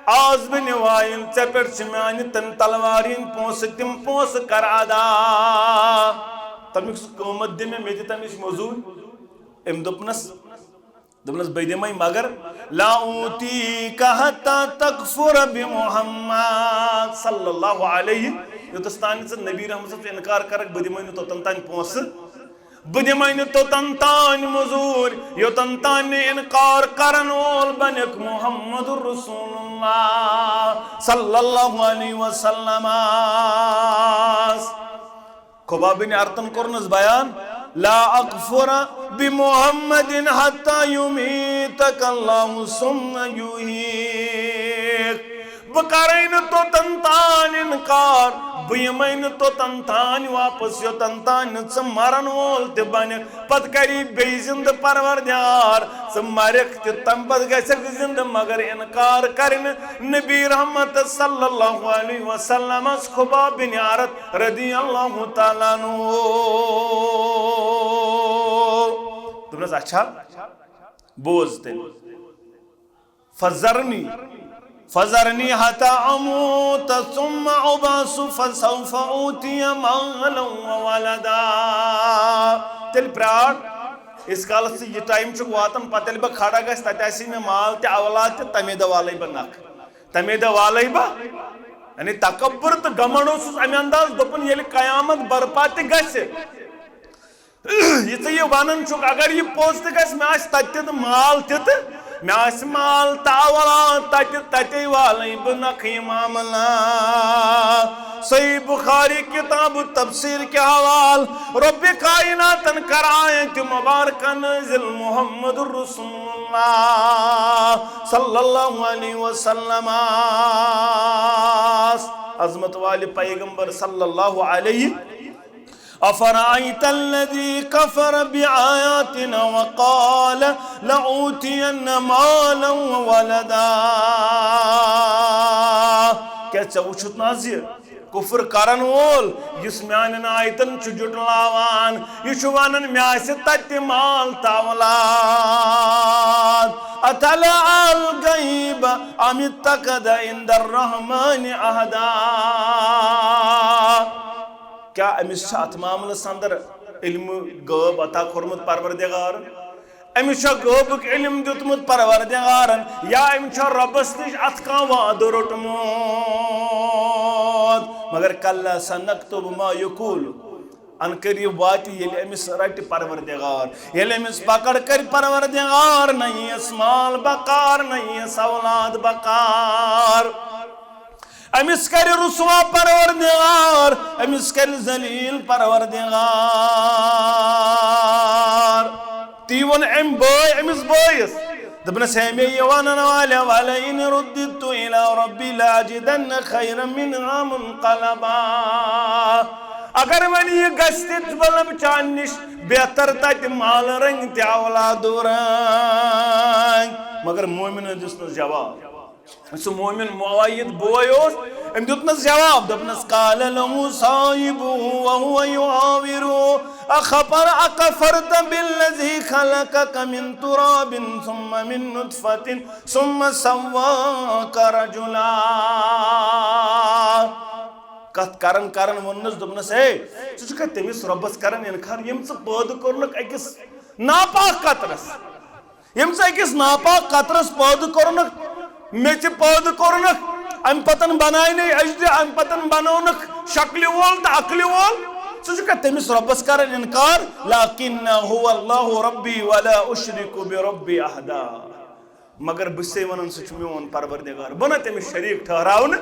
عاص بن وائل، ژےٚ پٮ۪ٹھ چھِ میانہِ تَمہِ تلوارِ ہٕنٛدۍ پونٛسہٕ، تِم پونٛسہٕ کر ادا۔ تَمیُک سُہ قۭمتھ دِ مےٚ، مےٚ دِ تَمِچ مٔزوٗرۍ۔" أمۍ دوٚپنس، دوٚپنس، "بہٕ دِمے، مگر لا اوتیک حتی تکفر بمحمد صلی اللہ علیہ، یوٚتس تام ژٕ نبی رحمت سٕنٛز انکار کرکھ، بہٕ دِمے نہٕ توٚتن تام پونٛسہٕ، بہٕ دِمے نہٕ توٚتن تام مٔزوٗرۍ، یوٚتن تام نہٕ انکار کرن وول بنکھ محمد رسول اللہ صلی اللہ علیہ وسلم۔" خباب بن عرتن کوٚرنس بیان، "لا اکفر بمحمد حتی یمیتک اللہ ثم یحییک۔" بہٕ کرے نہٕ توٚتن تام انکار، بہٕ یِمے نہٕ توٚتن تام واپس، یوٚتن تام نہٕ ژٕ مرن وول تہِ بنکھ۔ پتہٕ کری بیٚیہِ زندٕ پروردگار، ژٕ مرکھ تہِ تمہِ پتہٕ گژھکھ زندٕ، مگر انکار کرِ نہٕ نبی رحمت صلی اللہ علیہ وسلمس خباب بن عرت رضی اللہ تعالیٰ عنہ۔ دوٚپنس، "اچھا، بوز تیٚلہِ۔ فذرنی، فذرنی حتی اموت ثم ابعث فسوف اوتی مالا وولدا۔" تیٚلہِ پرٛار، ییٖتِس کالس ژٕ یہِ ٹایم چھُکھ واتان، پتہٕ ییٚلہِ بہٕ کھڑا گژھِ، تتہِ آسی مےٚ مال تہِ اولاد تہِ، تمے دۄہ والے بہٕ نکھٕ، تمے دۄہ والے بہٕ۔ یعنی تکبر تہٕ گمنڈ اوسُس امہِ انداز، دوٚپُن، ییٚلہِ قیامت برپا تہِ گژھِ، یہِ ژٕ یہِ ونان چھُکھ، اگر یہِ پوٚز تہِ گژھِ، مےٚ آسہِ تتہِ تہِ تہٕ مال تہِ تہٕ مےٚ آسہِ مال تہٕ اولاد تتہِ، تتے والے بہٕ نکھٕ یہِ معاملہٕ۔ صحیح بخاری کتاب تفسیر کے حوال، رب کائناتن کر آیت مبارکہ نازل محمد رسول اللہ صلی اللہ علیہ وسلم۔ عظمت والے پیغمبر صلی اللہ علیہ أفرأيت الذي كفر بآياتنا وقال لأوتين مالا وولدا۔ کیٛاہ ژےٚ وُچھُتھ نہ زِ کُفر کرن وول یُس میانٮ۪ن آیتن چھُ جُٹلاوان، یہِ چھُ ونان مےٚ آسہِ تتہِ مال تہٕ اولاد۔ أطلع الغيب أم اتخذ عند الرحمن عهدا۔ کیٛاہ أمِس چھا اتھ معاملس اندر علم غٲب عطا کوٚرمُت پروردگارن؟ أمِس چھا غٲبُک علم دیُتمُت پروردگارن، یا أمۍ چھا رۄبس نِش اتھ کانٛہہ وعدٕ روٚٹمُت؟ مگر کلا سنکتب ما یقول، ان قریب واتہِ ییٚلہِ أمِس رٹہِ پروردگار، ییٚلہِ أمِس پکڑ کرِ پروردگار، نہ یِیَس مال بکار، نہ یِیَس اولاد بکار۔ أمِس کرِ رسوا پروردگار، أمِس کرِ ذلیل پروردگار۔ تی ووٚن أمۍ بٲے أمِس بٲیِس، دوٚپنَس، ہے مےٚ یہِ وَنَن والے، ولئن رددت إلى ربي لأجدن خيرا منها منقلبا۔ اگر وۄنۍ یہِ گژھِ تہِ، مطلب، چانہِ نِش بہتر تَتہِ مال رنٛگ تہِ اولادو رنٛگ۔ مگر مومنو دیُتنَس جواب۔ سُہ مومن معاویت بوے اوس، أمۍ دیُتنَس جواب، دوٚپنَس، قال له صاحبه وهو يحاوره أخبر أكفرت بالذي خلقك من تراب ثم من نطفة ثم سواك رجلا۔ کتھ کران کران ووٚننَس، دوٚپنَس، ہے، ژٕ چھُکھا تٔمِس رۄبَس کران انکار ییٚمۍ ژٕ پٲدٕ کوٚرنَکھ أکِس ناپاک قطرس؟ ییٚمۍ ژٕ أکِس ناپاک قطرس پٲدٕ کوٚرنَکھ، میٚژِ پٲدٕ کوٚرنَکھ، اَمہِ پَتَن بَناونَے اَجدِ، اَمہِ پَتَن بَنوونَکھ شکلہِ وول تہٕ عقلہِ وول۔ ژٕ چھُکھا تٔمِس رۄبَس کران انکار؟ لكن هو الله ربي ولا أشرك بربي أحدا۔ مگر بہٕ چھُسے وَنان، سُہ چھُ میون پروردگار، بہٕ نہ تٔمِس شریٖک ٹھہراونہٕ۔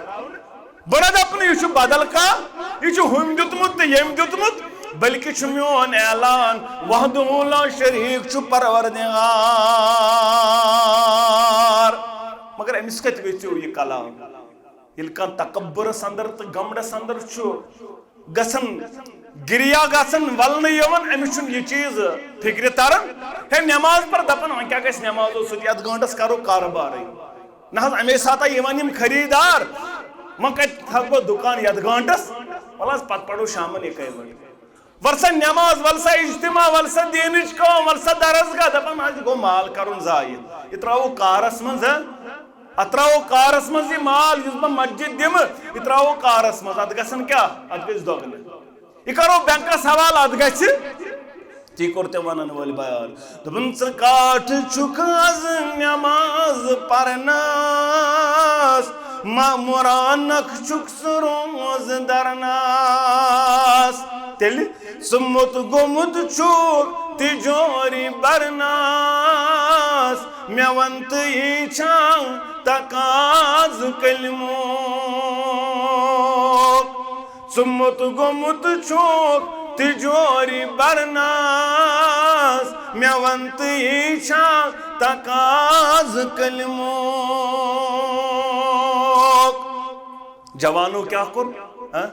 بہٕ نہ دَپہٕ نہٕ یہِ چھُ بدل کانٛہہ، یہِ چھُ ہُمۍ دیُتمُت تہٕ ییٚمۍ دیُتمُت، بلکہِ چھُ میون اعلان، وحدہ لا شریٖک چھُ پروردگار۔ مگر أمِس کَتہِ ویژیو یہِ کلام؟ ییٚلہِ کانٛہہ تکبرس اندر تہٕ گمڈس اندر چھُ گژھان، گریا گژھان، ولنہٕ یِوان، أمِس چھُنہٕ یہِ چیٖز فکرِ تران۔ ہے، نماز پر دَپان، وۄنۍ کیٛاہ گژھِ نمازو سۭتۍ؟ یَتھ گٲنٛٹس کرو کاربارٕے۔ نہ حظ، اَمے ساتہٕ یِوان یِم خریٖدار، وۄنۍ کَتہِ تھاوٕ بہٕ دُکان یَتھ گٲنٛٹَس؟ وَلہٕ حظ، پَتہٕ پَرو شامَن یِکَے بَٹہِ۔ وَل سا نٮ۪ماز، وَل سا اجتماع، وَل سا دیٖنٕچ کٲم، وَل سا درسگاہ، دَپان حظ، یہِ گوٚو مال کَرُن ضایع۔ یہِ ترٛاوو کارَس منٛز، ہہ؟ اَتھ ترٛاوو کارَس منٛز یہِ مال، یُس بہٕ مسجد دِمہٕ، یہِ ترٛاوو کارَس منٛز۔ اَتھ گژھن کیٛاہ؟ اَتھ گژھِ دۄگنہٕ۔ یہِ کرو بینکس حوالہٕ، اتھ گژھِ۔ تی کوٚر تٔمۍ ونن وٲلۍ بیان۔ دوٚپُن، ژٕ کاٹھ چھُکھ از نماز پرنس، مامرانک چھُکھ ژٕ روز درنس۔ تیٚلہِ ژٕ موٚت گوٚمُت چھُکھ تِجوری برنس، مےٚ ون تہٕ یی چھا تقاضہٕ کلمُک؟ ژٕ موٚت گوٚمُت چھُکھ تِجوری برنس، مےٚ ون تہٕ یی چھا تقاضہٕ کلمُک؟ جوانو کیٛاہ کوٚر؟ ہہ؟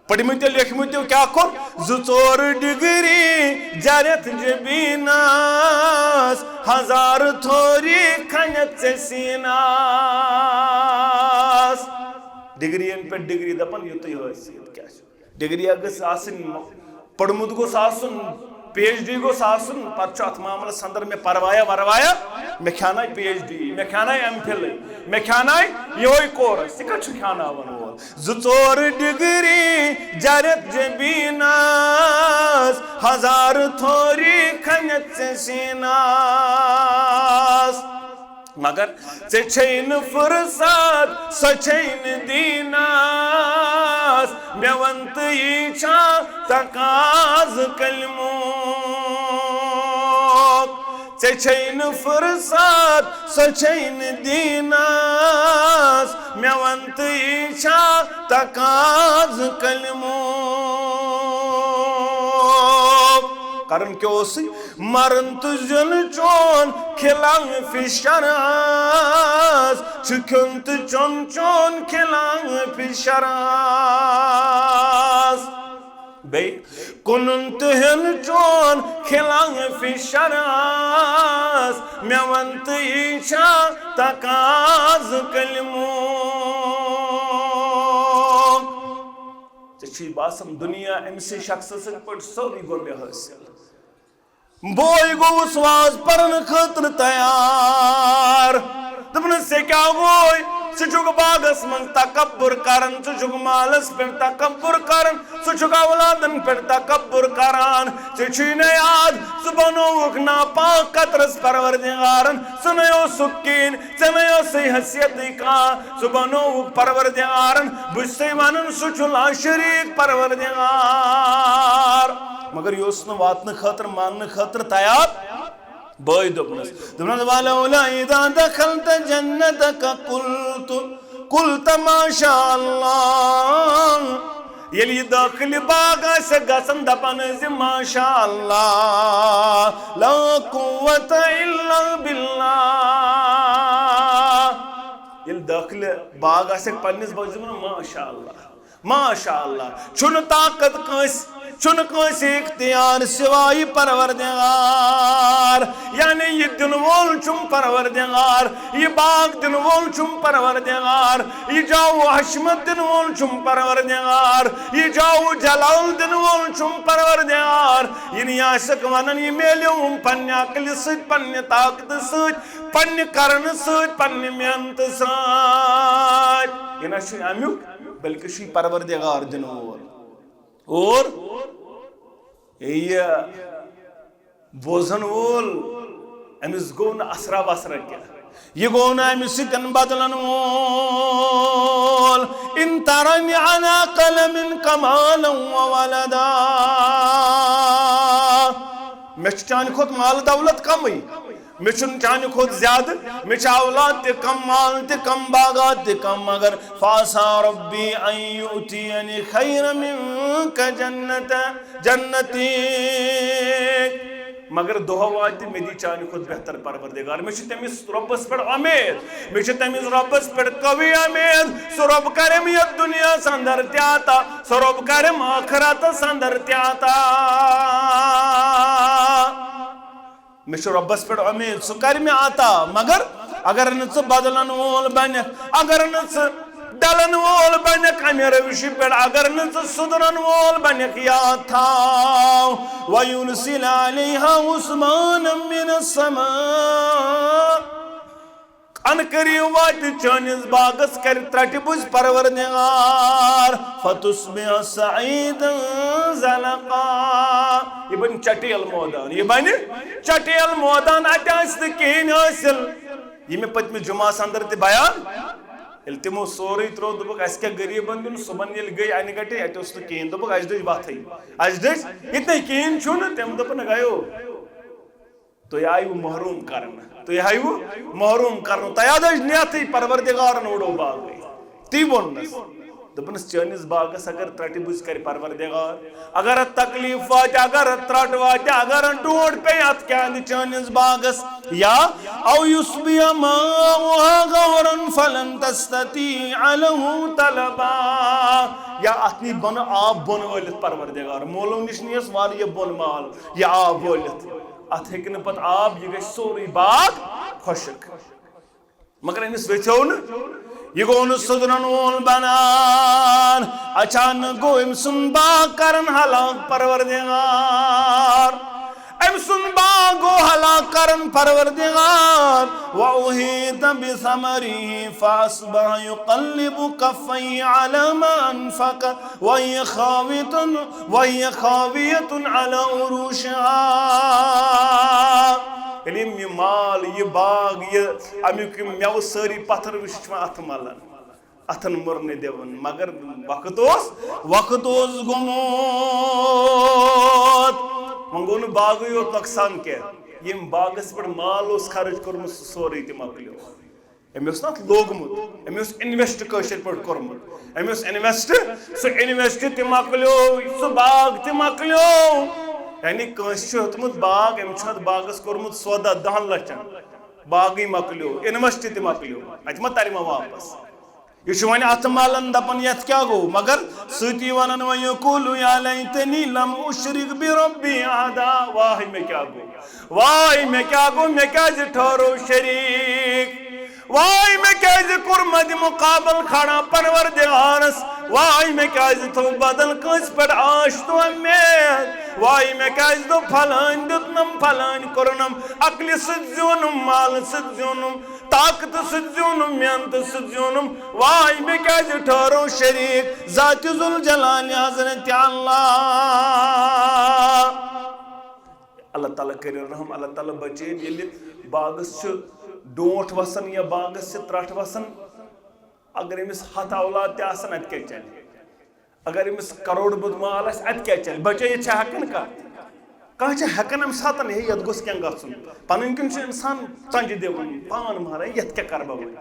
پٔرمٕتیو لیکھمٕتیو کیٛاہ کوٚر؟ زٕ ژور ڈگری جرت جبینس، ہزار تھوری کھنت ژےٚ سینس۔ ڈگری ین پٮ۪ٹھ ڈگری، دپان یُتُے حٲصِل کیٛاہ چھُ؟ ڈگری گٔژھ آسٕنۍ، پوٚرمُت گوٚژھ آسُن، پی ایچ ڈی گوٚژھ آسُن، پتہٕ چھُ اتھ معاملس اندر مےٚ پروایا وروایا، مےٚ کھیانایہِ پی ایچ ڈی، مےٚ کھیانایہِ ایم فِل، مےٚ کھیانایہِ یِہوے کورس، یہِ کتہِ چھُ کھیاناون وول؟ زٕ ژور ڈگری جرت جبینس، ہزار تھوری کھنت ژےٚ سینس۔ مگر ژےٚ چھے نہٕ فرصت، سۄ چھے نہٕ دیٖنس۔ مےٚ وَن تہٕ یی چھا تقاضہٕ کلمُک؟ ژےٚ چھے نہٕ فرصت، سۄ چھے نہٕ دیٖنس۔ مےٚ وَن تہٕ یی چھا تقاضہٕ کلمُک؟ کرُن کیٛاہ اوسُے؟ مرُن تہٕ زیُن چون خلاف شرعس، چھُ کھیوٚن تہٕ چیوٚن چون خلاف شرعس۔ بیٚیہِ کٕنُن تہٕ ہیوٚن چون خلاف شرعس، مےٚ وَن تہٕ یہِ چھا تقاضہٕ کلمُک؟ ژےٚ چھُے باسان دُنیا أمسٕے شخصس سۭتۍ پٲٹھۍ سورُے گوٚو مےٚ حٲصِل۔ بوے گوٚوُس واز پرنہٕ خٲطرٕ تیار۔ دوٚپنَس، "ژےٚ کیٛاہ گوٚوے؟ ژٕ چھُکھ باغس منٛز تکبر کران، ژٕ چھُکھ مالس پٮ۪ٹھ تکبر کران، ژٕ چھُکھ اولادن پٮ۪ٹھ تکبر کران۔ ژےٚ چھُے نہٕ یاد، ژٕ بنووُکھ ناپاک قطرس پروردگارن، ژٕ نے اوسُکھ کِہیٖنۍ، ژےٚ نے ٲسٕے حیثیتٕے کانٛہہ، ژٕ بنووُکھ پروردگارن۔ بہٕ چھُسے ونان، سُہ چھُ لاشریٖک پروردگار۔" مگر یہِ اوس نہٕ واتنہٕ خٲطرٕ، ماننہٕ خٲطرٕ تیار۔ بٲے دوٚپنَس، دوٚپنَس، "ولولا اذا دخلت جنتك قلت، قلت ما شاء الله۔" ییٚلہِ یہِ دٲخلہِ باغ آسہِ گژھان، دَپان ٲسۍ، "ما شاء الله، لا قوة الا بالله۔" ییٚلہِ دٲخلہِ باغ آسٮ۪کھ پننِس، بہٕ چھُس دَپان، "ما شاء الله، ما شاء الله۔" چھُنہٕ طاقت کٲنٛسہِ، چھُنہٕ کٲنٛسہِ اختیار سوائے پروردگار۔ یعنی یہِ دِنہٕ وول چھُم پروردگار، یہِ باغ دِنہٕ وول چھُم پروردگار، یہِ جاہ و حشمت دِنہٕ وول چھُم پروردگار، یہِ جاہ و جلال دِنہٕ وول چھُم پروردگار۔ یہِ نہٕ آسٮ۪کھ ونان، یہِ میلیوم پننہِ عقلہِ سۭتۍ، پننہِ طاقتہٕ سۭتۍ، پننہِ کرنہٕ سۭتۍ، پننہِ محنتہٕ سۭتۍ۔ یہِ نہ چھُ امیُک، بلکہِ چھُ یہِ پروردگار دِنہٕ وول۔ اور یہِ بوزن وول، أمِس گوٚو نہٕ اثرا وثرا کینٛہہ۔ یہِ گوٚو نہٕ أمِس سۭتۍ بدلن وول۔ "ان ترنی انا اقل منک مالا وولدا۔" مےٚ چھُ چانہِ کھۄتہٕ مال دولت کمٕے، مےٚ چھُنہٕ چانہِ کھۄتہٕ زیادٕ، مےٚ چھِ اولاد تہِ کم، مال تہِ کم، باغات تہِ کم، مگر فعسى ربي أن يؤتيني خيرا منك جنة، جنتي۔ مگر دۄہ واتہِ، مےٚ دی چانہِ کھۄتہٕ بہتر پروردگار۔ مےٚ چھِ تٔمِس رۄبس پٮ۪ٹھ اُمید، مےٚ چھِ تٔمِس رۄبس پٮ۪ٹھ قوی اُمید۔ سُہ رۄب کرم یتھ دُنیاہس اندر تہِ عطا، سُہ رۄب کرم ٲخرتس اندر تہِ عطا۔ مےٚ چھُ رۄبس پٮ۪ٹھ اُمید، سُہ کرِ مےٚ عطا، مگر اگر نہٕ ژٕ بدلن وول بنکھ، اگر نہٕ ژٕ ڈلن وول بنکھ امہِ روشہِ پٮ۪ٹھ، اگر نہٕ ژٕ سُدرن وول بنکھ، یاد تھاو، وَيُرْسِلَ عَلَيْهَا حُسْبَانًا مِّنَ السَّمَاءِ۔ ان قریب واتہِ چٲنِس باغس کرِ ترٹہِ بُزۍ پروردگار، فَتُصْبِحَ صَعِيدًا زَلَقًا۔ یہِ بنہِ چٹیل مٲدان، یہِ بنہِ چٹیل مٲدان، اتہِ آسہِ نہٕ کِہیٖنۍ حٲصِل۔ یہِ مےٚ پٔتمہِ جمعس اندر تہِ بیان، ییٚلہِ تِمو سورُے ترٛوو، دوٚپُکھ، "اسہِ کیٛاہ غریٖبن دیُن؟" صُبحن ییٚلہِ گٔے انہِ گٹے، اتہِ اوس نہٕ کِہیٖنۍ، دوٚپُکھ، "اسہِ دٔج وتھٕے، اسہِ دٔج، ییٚتہِ نَے کِہیٖنۍ چھُنہٕ۔" تٔمۍ دوٚپُن، "گیو، تُہۍ آیوٕ محروم کرنہٕ، تُہۍ آیوٕ محروم کرنہٕ، تۄہہِ آو دٔج نیتھٕے، پروردگارن وُڈو باغٕے۔" تی ووٚننس۔ دوٚپنس، "چٲنِس باغس اگر ترٹہِ بُزۍ کرِ پروردگار، اگر اتھ تکلیف واتہِ، اگر اتھ ترٹھ واتہِ، اگر اتھ ڈونٹھ پیٚیہِ، اتھ کیٛاہ اندِ چٲنِس باغس؟ یا او یُصبح ماؤها غورا فلن تستطيع له طلبا۔" یا اتھ نی بۄنہٕ آب بۄن وٲلِتھ پروردگار، مولو نِش نِیس واریاہ بۄن مال، یہِ آب وٲلِتھ، اتھ ہیٚکہِ نہٕ پتہٕ آب، یہِ گژھِ سورُے باغ خۄشک۔ مگر أمِس ویژھیو نہٕ، یہِ گوٚو نہٕ سُدرن وول بنان۔ اچانک گوٚو أمۍ سُنٛد باغ کرن ہلاک پروردگار۔ أمۍ سُنٛد باغ گوٚو ہلاک کرن پروردگار۔ وأحيط بثمره فأصبح يقلب كفيه على ما أنفق وهي خاوية، وهي خاوية على عروشها۔ ییٚلہِ یِم یہِ مال، یہِ باغ، یہِ اَمیُک یِم مٮ۪وٕ سٲری پتھر وٕچھِ، چھِ وۄنۍ اَتھٕ مَلان، اَتھن مُرنہِ دِوان۔ مگر وقت اوس، وقت اوس گوٚمُت۔ وۄنۍ گوٚو نہٕ باغٕے یوت نۄقصان کینٛہہ، ییٚمۍ باغس پٮ۪ٹھ مال اوس خرٕچ کوٚرمُت، سُہ سورُے تہِ مۄکلیو۔ أمۍ اوس نہ اَتھ لوگمُت، أمۍ اوس invest کٲشِر پٲٹھۍ کوٚرمُت۔ أمۍ اوس invest، سُہ invest تہِ مۄکلیو، سُہ باغ تہِ مۄکلیو۔ یعنی کٲنٛسہِ چھُ ہیوٚتمُت باغ، أمۍ چھُ اَتھ باغس کوٚرمُت سودا دَہَن لَچھَن، باغٕے مۄکلیو، invest تہِ مۄکلیو، اَتہِ ما تَرِ وۄنۍ واپس؟ یہِ چھُ وۄنۍ اَتھٕ مَلان، دَپان، "یَتھ کیٛاہ گوٚو؟" مگر سۭتی وَنان، "وَیَقُولُ یا لیتنی لم اُشرِک بِرَبِّی اَحَدَا۔" واے مےٚ کیٛاہ گوٚو، واے مےٚ کیٛاہ گوٚو، مےٚ کیٛازِ ٹھٔہرو شریٖک؟ واے مےٚ کیٛازِ کوٚر مَدِ مُقابل کھڑا پروردگارس؟ واے مےٚ کیٛازِ تھوٚو بدل کٲنٛسہِ پٮ۪ٹھ آش تہٕ اُمید؟ واے مےٚ کیٛازِ دوٚپ، فلٲنۍ دیُتنم، فلٲنۍ کوٚرنم، عقلہِ سۭتۍ زیوٗنُم، مالہٕ سۭتۍ زیوٗنُم، طاقتہٕ سۭتۍ زیوٗنُم، محنتہٕ سۭتۍ زیوٗنُم؟ واے مےٚ کیٛازِ ٹھٔہرو شریٖک ذاتِ ذوالجلالِ حضرت اللہ؟ اللہ تعالیٰ کٔرِن رحم، اللہ تعالیٰ بچٲیِن۔ ییٚلہِ باغس چھُ ڈونٛٹھ وسان یا باغس چھِ ترٛٹھ وسان، اگر أمِس ہتھ اولاد تہِ آسن، اتہِ کیٛاہ چلہِ؟ اگر أمِس کروڑ بُد مال آسہِ، اتہِ کیٛاہ چلہِ؟ بچٲیِتھ چھا ہٮ۪کان کانٛہہ؟ کانٛہہ چھا ہٮ۪کان امہِ ساتن، ہے، یتھ گوٚژھ کینٛہہ گژھُن؟ پنٕنۍ کِنۍ چھُ انسان ژۄنجہِ دِوان، پان ماران، یتھ کیٛاہ کرٕ بہٕ وۄنۍ؟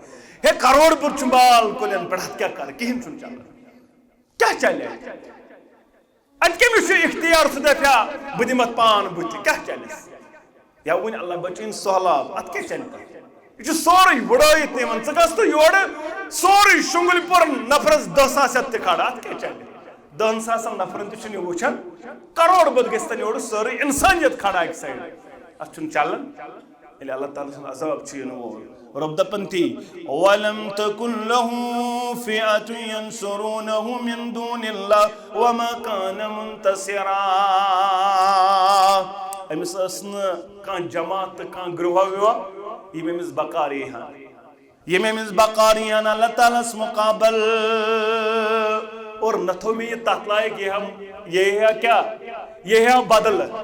ہے، کروڑ بُد چھُ مال کُلٮ۪ن پٮ۪ٹھ، اتھ کیٛاہ کرٕ؟ کِہیٖنۍ چھُنہٕ چلان۔ کیٛاہ چلہِ؟ اتہِ کٔمِس چھُ اختیار، سُہ دپہِ ہا، بہٕ دِمہٕ اتھ پان بُتھِ، کیٛاہ چلٮ۪س؟ یا وۄنۍ اللہ بچٲیِن سہلاب، اتھ کیٛاہ چلہِ پتہٕ؟ یہِ چھُ سورُے وُڑٲیِتھ نِوان۔ ژٕ گژھ تہٕ یورٕ سورُے شُنٛگلہِ پوٗرٕ نفرس دَہ ساس ہٮ۪تھ تہِ کھڑا، اتھ کیٛاہ چلہِ؟ دَہن ساسن نفرن تہِ چھُنہٕ یہِ وٕچھان، کروڑ بُد گژھِ تن یورٕ سٲرٕے انسانیت کھڑا اکہِ سایڈٕ، اتھ چھُنہٕ چلان۔ ییٚلہِ اللہ تعالیٰ سُنٛد عذاب چھُ یِنہٕ وول، رۄب دَپان تی، "وَلَمْ تَكُنْ لَهُ فِئَةٌ يَنْصُرُونَهُ مِنْ دُونِ اللَّهِ وَمَا كَانَ مُنْتَصِرًا۔" أمِس ٲس نہٕ کانٛہہ جماعت تہٕ کانٛہہ گروہ ویوہ، یِم أمِس بکار یی ہن۔ یِم أمِس بکار یِن اللہ تعالیٰ ہس مقابل۔ اور نہ تھوٚو مےٚ یہِ تتھ لایق، یہِ ہم، یہِ ہا کیٛاہ؟ یہِ ہا بدلہٕ۔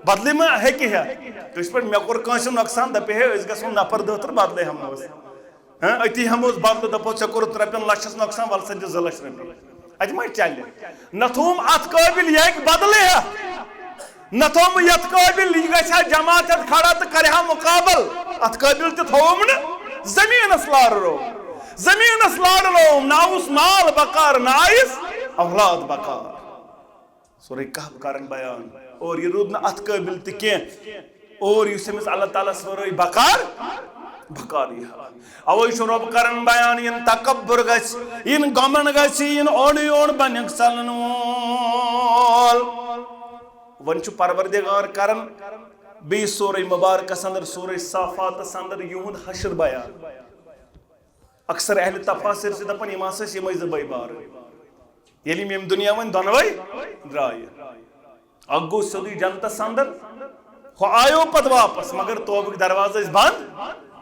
بدلہٕ ما ہیٚکہِ ہا؟ کٲنٛسہِ پٮ۪ٹھ مےٚ کوٚر کٲنٛسہِ نۄقصان، دپہِ ہے، أسۍ گژھو نفر دہ تہٕ بدلہٕ ہٮ۪مو أسۍ۔ ہاں، أتی ہٮ۪مو أسۍ بدلہٕ، دپو، ژےٚ کوٚرُتھ رۄپین لچھس نۄقصان، ول سا دِ زٕ لچھ رۄپیہِ۔ اتہِ ما چلہِ؟ نہ تھوٚوُم اتھ قٲبل، یہِ ہیٚکہِ بدلٕے ہٮ۪تھ۔ نہ تھوٚوُم یتھ قٲبل، یہِ گژھِ ہا جماعت ہٮ۪تھ کھڑا تہٕ کرِ ہا مقابل۔ اتھ قٲبل تہِ تھوٚوُم نہٕ۔ زمینس لارٕ روو، زمینس لارٕ لووُم۔ نہ اوس مال بکار، نہ آیس اولاد بکار۔ سورہ کہف کرن بیان۔ اور یہِ روٗد نہٕ اتھ قٲبل تہِ کینٛہہ۔ اور یُس أمِس اللہ تعالیٰ ہس ورٲے بکار، بکار یہِ ہا۔ اوے چھُ رۄب کران بیان، یِن تکبر گژھِ، یِن گمنڈ گژھِ، یِن اورٕ یور بنیکھ ژلن وول۔ وۄنۍ چھُ پروردگار کران بیٚیہِ سورہ مبارکس اندر، سورہ صافاتس اندر یِہُنٛد حشر بیان۔ اکثر اہل تفاسیر چھِ دپان، یِم ہسا ٲسۍ یِمے زٕ بٲے بارٕنۍ۔ ییٚلہِ یِم ییٚمہِ دُنیا وۄنۍ دۄنوَے درٛایہِ، اکھ گوٚو سیوٚدُے جنتس اندر، ہُہ آیو پتہٕ واپس، مگر توبٕکۍ دروازٕ ٲسۍ بنٛد،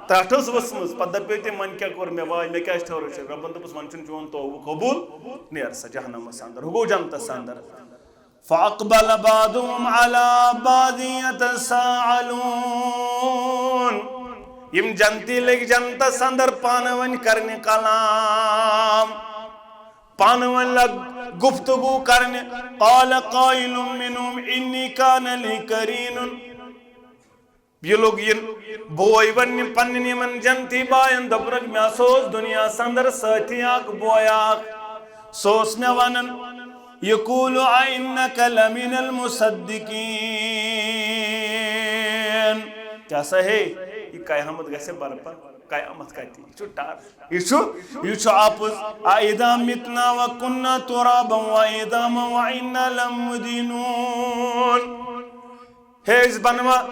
ترٛٹھ ٲس ؤژھمٕژ۔ پتہٕ دپیو تٔمۍ، "وۄنۍ کیٛاہ کوٚر مےٚ؟ واے، مےٚ کیٛازِ ٹھٔہرو شریٖک؟" رۄبن دوٚپُس، "وۄنۍ چھُنہٕ چون توبہٕ قبول، نیر سا جہنمس اندر۔" ہُہ گوٚو جنتس اندر۔ فَأَقْبَلَ بَعْضُهُمْ عَلَى بَعْضٍ يَتَسَاءَلُونَ۔ یِم جنتی لٔگۍ جنتس اندر پانہٕ ؤنۍ کرنہِ کلام، پانہٕ ؤنۍ لگ گفتگو کرنہِ۔ قَالَ قَائِلٌ مِّنْهُمْ إِنِّي كَانَ لِي قَرِينٌ۔ یہِ لوٚگ یہِ بوے وننہِ پننٮ۪ن یِمن جنتی باین، دوٚپنکھ، "مےٚ ہسا اوس دُنیاہس اندر سٲتھی اکھ بوے اکھ، سُہ اوس مےٚ ونان، یقول أئنک لمن المصدقین۔" کیٛاہ سا ہے، یہِ قیامت گژھِ برپا؟ قیامت کتہِ؟ یہِ چھُ ٹر، یہِ چھُ، یہِ چھُ اپُز۔ أإذا متنا وكنا ترابا وعظاما وإنا لمدينون۔ ہے، أسۍ بنوا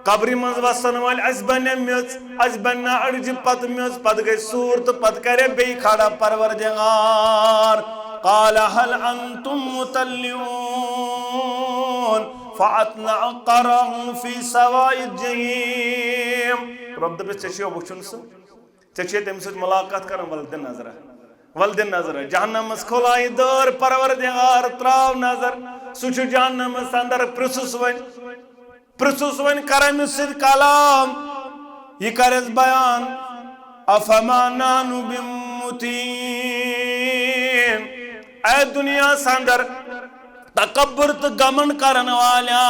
قبرِ منٛز وسن وٲلۍ، اَسہِ بنیا میٚژ، اَسہِ بنیا أڈجہِ پتہٕ میٚژ، پتہٕ گٔے سوٗر تہٕ پتہٕ کرے بیٚیہِ کھڑا پروردگار۔ قال هل أنتم مطلعون فأطلع قرعه في سواء الجحيم۔ رۄب دپٮ۪س، ژےٚ چھُیا وٕچھُن سُہ؟ ژےٚ چھے تٔمِس سۭتۍ مُلاقات کرٕنۍ؟ وَلہٕ دِ نظرہ، وَلہٕ دِ نظرہ۔ جہنمس کھولایہِ دٲر، پروردگار تراو نظر۔ سُہ چھُ جہنمس اندر، پرژھُس وۄنۍ، پرژھُس وۄنۍ، کر أمِس سۭتۍ کلام، یہِ کرٮ۪س بیان۔ أفما نحن بميتين۔ اے دُنیاہس اندر تکبر تہٕ گمنڈ کرن والیا،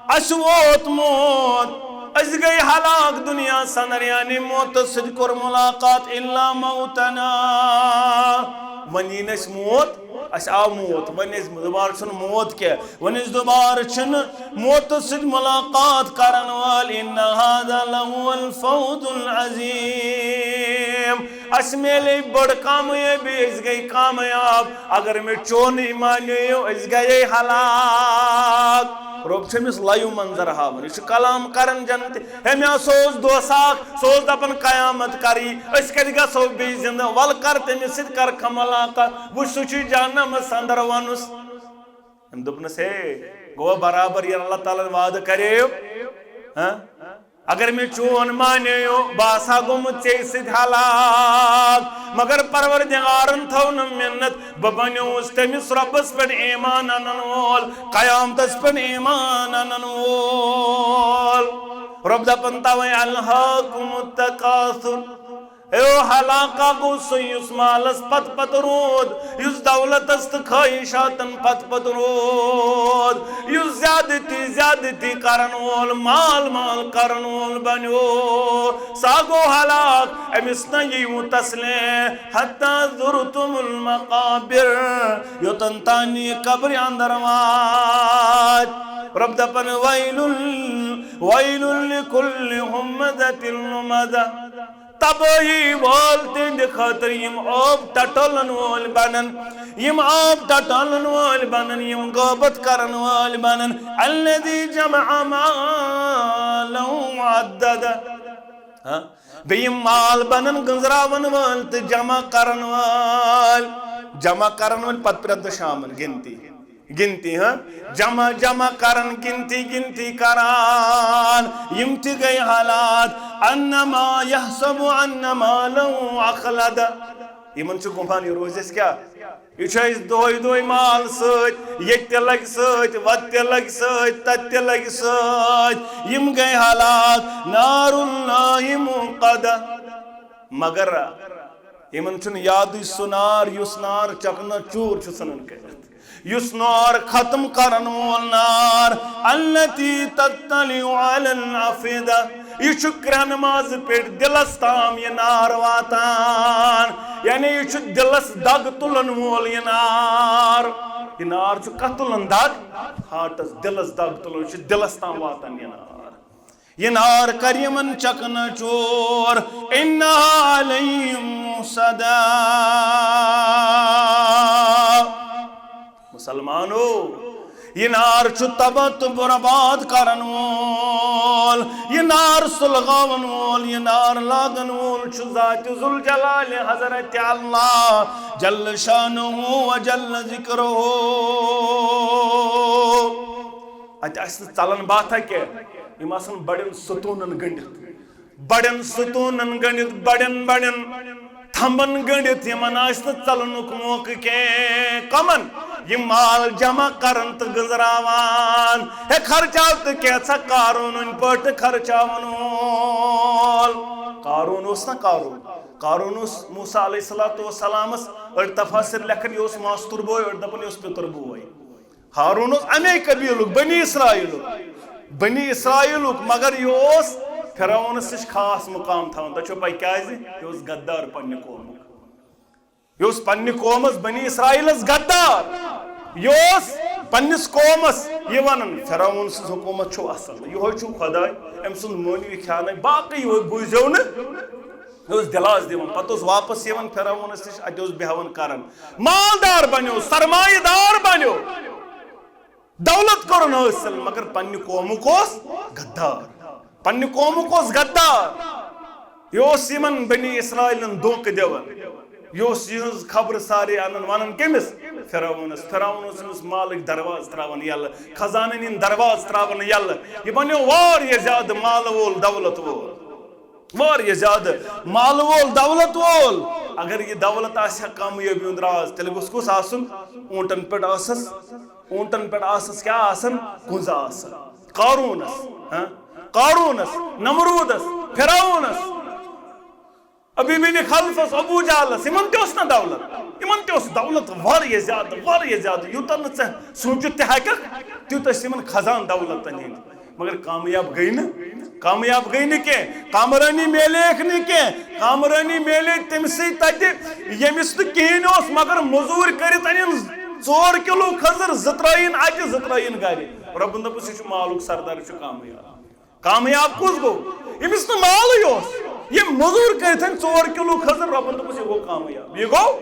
اسہِ ووت موت، أسۍ گٔے ہلاک دُنیاہس اندر، یعنی موتس سۭتۍ کوٚر مُلاقات۔ إلا موتنا، وۄنۍ یی نہٕ اسہِ موت، اسہِ آو موت، وۄنۍ أسۍ دوبارٕ چھُنہٕ موت کینٛہہ، وۄنۍ أسۍ دوبارٕ چھِنہٕ موتس سۭتۍ مُلاقات کرن وٲلۍ۔ إن هذا لهو الفوز العظيم۔ اسہِ میلے بٔڑ کامیٲبی، أسۍ گٔے کامیاب۔ اگر مےٚ چون ایمان نیو، أسۍ گٔیے ہلاک۔ رۄب چھُ أمِس live منظر ہاوان، یہِ چھُ کلام کران جنتی۔ ہے، مےٚ ہسا اوس دوسا اکھ، سُہ اوس دپان قیامت کری، أسۍ کتہِ گژھو بیٚیہِ زندٕ؟ ولہٕ کر تٔمِس سۭتۍ کر کھا ملاقات، وٕچھ سُہ چھُ جہنمس اندر ونُس۔ أمۍ دوٚپنَس، ہے، گوٚو برابر ییٚلہِ اللہ تعالیٰ ہن وعدٕ کریو، ہاں؟ اگر مےٚ چون مانیو، بہٕ آسہٕ ہا گوٚمُت ژےٚ سۭتۍ ہلاک، مگر پروردگارن تھٲو نہٕ مِنت، بہٕ بنیووُس تٔمِس رۄبس پٮ۪ٹھ ایمان انن وول، قیامتس پٮ۪ٹھ ایمان انن وول۔ رۄب دپان توے، الہاکم التکاثر۔ اے او ہلاکا گوٚو سُہ یُس مالس پتہٕ پتہٕ روٗد، یُس دولتس تہٕ خٲہِشاتن پتہٕ پتہٕ روٗد، یُس زیادتی زیادتی کرن وول، مال مال کرن وول بنیو، سُہ گوٚو ہلاک۔ أمِس نہ ییٖوٕ تسلے، حتی زرتم المقابر، یوٚتن تام یہِ قبرِ اندر وات۔ رۄب دپان، ویل، ویل لکل ہمزۃ لمزہ۔ تبٲہی وول تِہنٛدِ خٲطرٕ یِم عٲب ٹٹولن وٲلۍ بنن، یِم عٲب ٹٹولن وٲلۍ بنن، یِم غٲبت کرن وٲلۍ بنن۔ الذی جمع مالا وعددہ۔ ہاں؟ بیٚیہِ یِم مال بنن گٔنزراون وٲلۍ تہٕ جمع کرن وٲلۍ، جمع کرن وٲلۍ پتہٕ پرٛٮ۪تھ دۄہ شامن گِنتی۔ گِنتی، ہاں؟ جمع، جمع کران، گِنتی، گِنتی کران۔ یِم تہِ گٔے حالات، انما یحسب ان مالہ اخلدہ۔ یِمن چھُ گُمان، یہِ روزِ اَسہِ کیٛاہ؟ یہِ چھُ اَسہِ دۄہے دۄہے مال سۭتۍ، ییٚتہِ تہِ لگہِ سۭتۍ، وتہِ تہِ لگہِ سۭتۍ، تتہِ تہِ لگہِ سۭتۍ۔ یِم گٔے حالات، نار اللہ موقدہ۔ مگر یِمن چھُنہٕ یادٕے سُہ نار، یُس نار چکنا چوٗر چھُ ژھٕنان کٔرِتھ، یُس نار ختم کرن وول نار، التی تطلع علی الافئدہ، یہِ چھُ کرٛہنہٕ مازٕ پٮ۪ٹھ دِلس تام یہِ نار واتان، یعنی یہِ چھُ دِلس دگ تُلن وول یہِ نار۔ یہِ نار چھُ کتھ تُلان دگ؟ ہارٹس، دِلس دگ تُلان، یہِ چھُ دِلس تام واتان یہِ نار۔ یہِ نار کر یِمن چکنہ چور، انہا علیہم مؤصدہ۔ مسلمانو، یہِ نار چھُ تباہ تہٕ برباد کرن وول، یہِ نار سُلغاون وول، یہِ نار لاگن وول چھُ ذات ذوالجلال حضرت اللہ جل شانہ و جل ذکرہ۔ اتہِ آسہِ نہٕ ژلان باتھا کینٛہہ، یِم آسن بڑٮ۪ن ستوٗنن گٔنڈِتھ، بڑٮ۪ن ستوٗنن گٔنڈِتھ، بڑٮ۪ن بڑٮ۪ن تھمبن گٔنڈِتھ، یِمن آسہِ نہٕ ژلنُک موقعہٕ کینٛہہ۔ کمن؟ یِم مال جمع کران تہٕ گٔنزراوان۔ ہے، خرچاو تہٕ کینٛژھا قارونٕنۍ پٲٹھۍ خرچاون وول۔ قارون اوس نا قارون؟ قارون اوس موسیٰ علیہ الصلوۃ والسلامس، أڑۍ تفاسیر لیکھان، یہِ اوس ماستُر بوے، أڑۍ دپان، یہِ اوس پِتُر بوے۔ ہارون اوس امے قبیلُک، بنی اسرائیلُک، بنی اسرائیلُک، مگر یہِ اوس فرعونس نِش خاص مقام تھاوان۔ تۄہہِ چھو پاے کیازِ؟ یہِ اوس غدار پننہِ قومُک۔ یہِ اوس پننہِ قومس، بنی اسرائیلس غدار۔ یہِ اوس پننِس قومس یہِ ونان، فرعون سٕنٛز حکومت چھو اصل، یِہوے چھُو خداے، أمۍ سُنٛد مٲنِو یہِ کھیانٲے، باقٕے یِہوے بوٗزیو نہٕ۔ یہِ اوس دِلاس دِوان، پتہٕ اوس واپس یِوان فرعونس نِش، اتہِ اوس بیہوان کران۔ مالدار بنیو، سرمایہ دار بنیو، دولت کوٚرُن حٲصِل، مگر پننہِ قومُک اوس غدار۔ پننہِ قومُک اوس غدار۔ یہِ اوس یِمن بنی اسرائیلن دھوکہٕ دِوان۔ یہِ اوس یِہٕنٛز خبرٕ سارے انان، ونان کٔمِس؟ فرعونس۔ فرعون اوس أمِس مالٕکۍ دروازٕ تراوان یلہٕ، خزانن ہٕنٛدۍ دروازٕ تراوان یلہٕ۔ یہِ بنیو واریاہ زیادٕ مالہٕ وول، دولت وول۔ واریاہ زیادٕ مال وول، دولت وول۔ اگر یہِ دولت آسہِ ہا کامیٲبی ہُنٛد راز، تیٚلہِ گوٚژھ کُس آسُن؟ اوٗنٹن پٮ۪ٹھ آسس، اوٗنٹن پٮ۪ٹھ آسس کیٛاہ آسان؟ کُنٛزٕ آسان۔ قارونس، ہاں؟ قارونس، نمرودس، فرعونس، ابی بن خلفس، ابو جہلس، یِمن تہِ اوس نہ دولت؟ یِمن تہِ اوس دولت واریاہ زیادٕ، واریاہ زیادٕ، یوٗتاہ نہٕ ژےٚ سوٗنچِتھ تہِ ہٮ۪ککھ، تیوٗتاہ ٲسۍ یِمن خزان دولتن ہٕنٛدۍ۔ مگر کامیاب گٔے نہٕ، کامیاب گٔے نہٕ کینٛہہ، کامرٲنی میلیکھ نہٕ کینٛہہ۔ کامرٲنی میلے تٔمۍ سٕے تتہِ، ییٚمِس نہٕ کِہیٖنۍ اوس، مگر مٔزوٗرۍ کٔرِتھ أنِن ژور کِلوٗ کھٔزٕر، زٕ ترٛٲیِن اتہِ، زٕ ترٛٲیِن گرِ۔ رۄبن دوٚپُس، یہِ چھُ مالُک سردار، یہِ چھُ کامیاب۔ کامیاب کُس گوٚو؟ ییٚمِس نہٕ مالٕے اوس، یہِ موٚزوٗر کٔرِتھ ژور کِلوٗ کھٔزٕر، رۄبن دوٚپُس، یہِ گوٚو کامیاب۔ یہِ گوٚو،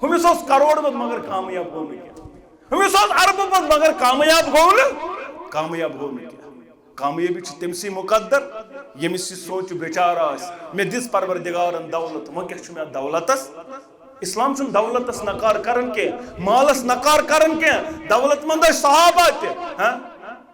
ہُمِس اوس کروڑ منٛز مگر کامیاب گوٚو نہٕ کینٛہہ، ہُمِس اوس اربہٕ منٛز مگر کامیاب گوٚو نہٕ، کامیاب گوٚو نہٕ کینٛہہ۔ کامیٲبی چھِ تٔمسٕے مُقدر، ییٚمِس یہِ سونٛچہِ، بِچارٕ آسہِ، مےٚ دِژ پروردگارن دولت، وۄنۍ کیٛاہ چھُ مےٚ اَتھ دولتس؟ اسلام چھُنہٕ دولتس نکار کران کینٛہہ، مالس نکار کران کینٛہہ۔ دولت مند ٲسۍ صحابہ تہِ، ہاں؟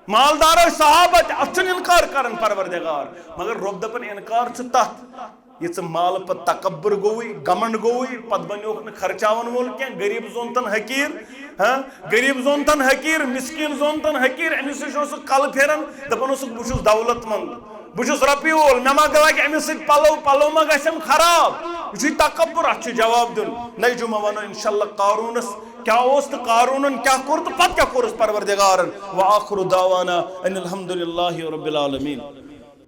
مالدار ٲسۍ صحابہ تہِ، اتھ چھُنہٕ انکار کران پروردگار۔ مگر رۄب دپان، انکار چھُ تتھ، یہِ ژٕ مال پتہٕ تکبر گوٚوُے، گمنڈ گوٚوُے، پتہٕ بنیوکھ نہٕ خرچاون وول کینٛہہ، غریب زونتن حقیٖر، ہاں؟ غریب زونتن حقیٖر، مسکین زونتن حقیٖر، أمِس نِش اوس سُہ کلہٕ پھیران، دپان اوسُکھ، بہٕ چھُس دولت مند، بہٕ چھُس رۄپیہِ وول، مےٚ ما لگہِ أمِس سۭتۍ پلو، پلو ما گژھن خراب؟ یہِ چھُے تکبر، اتھ چھُ جواب دیُن۔ نجو ما ونو انشاءاللہ قارونس کیٛاہ اوس تہٕ قارونن کیٛاہ کوٚر تہٕ پتہٕ کیٛاہ کوٚرُس پروردگارن۔ وآخر دعوانا ان الحمد للہ رب العالمین۔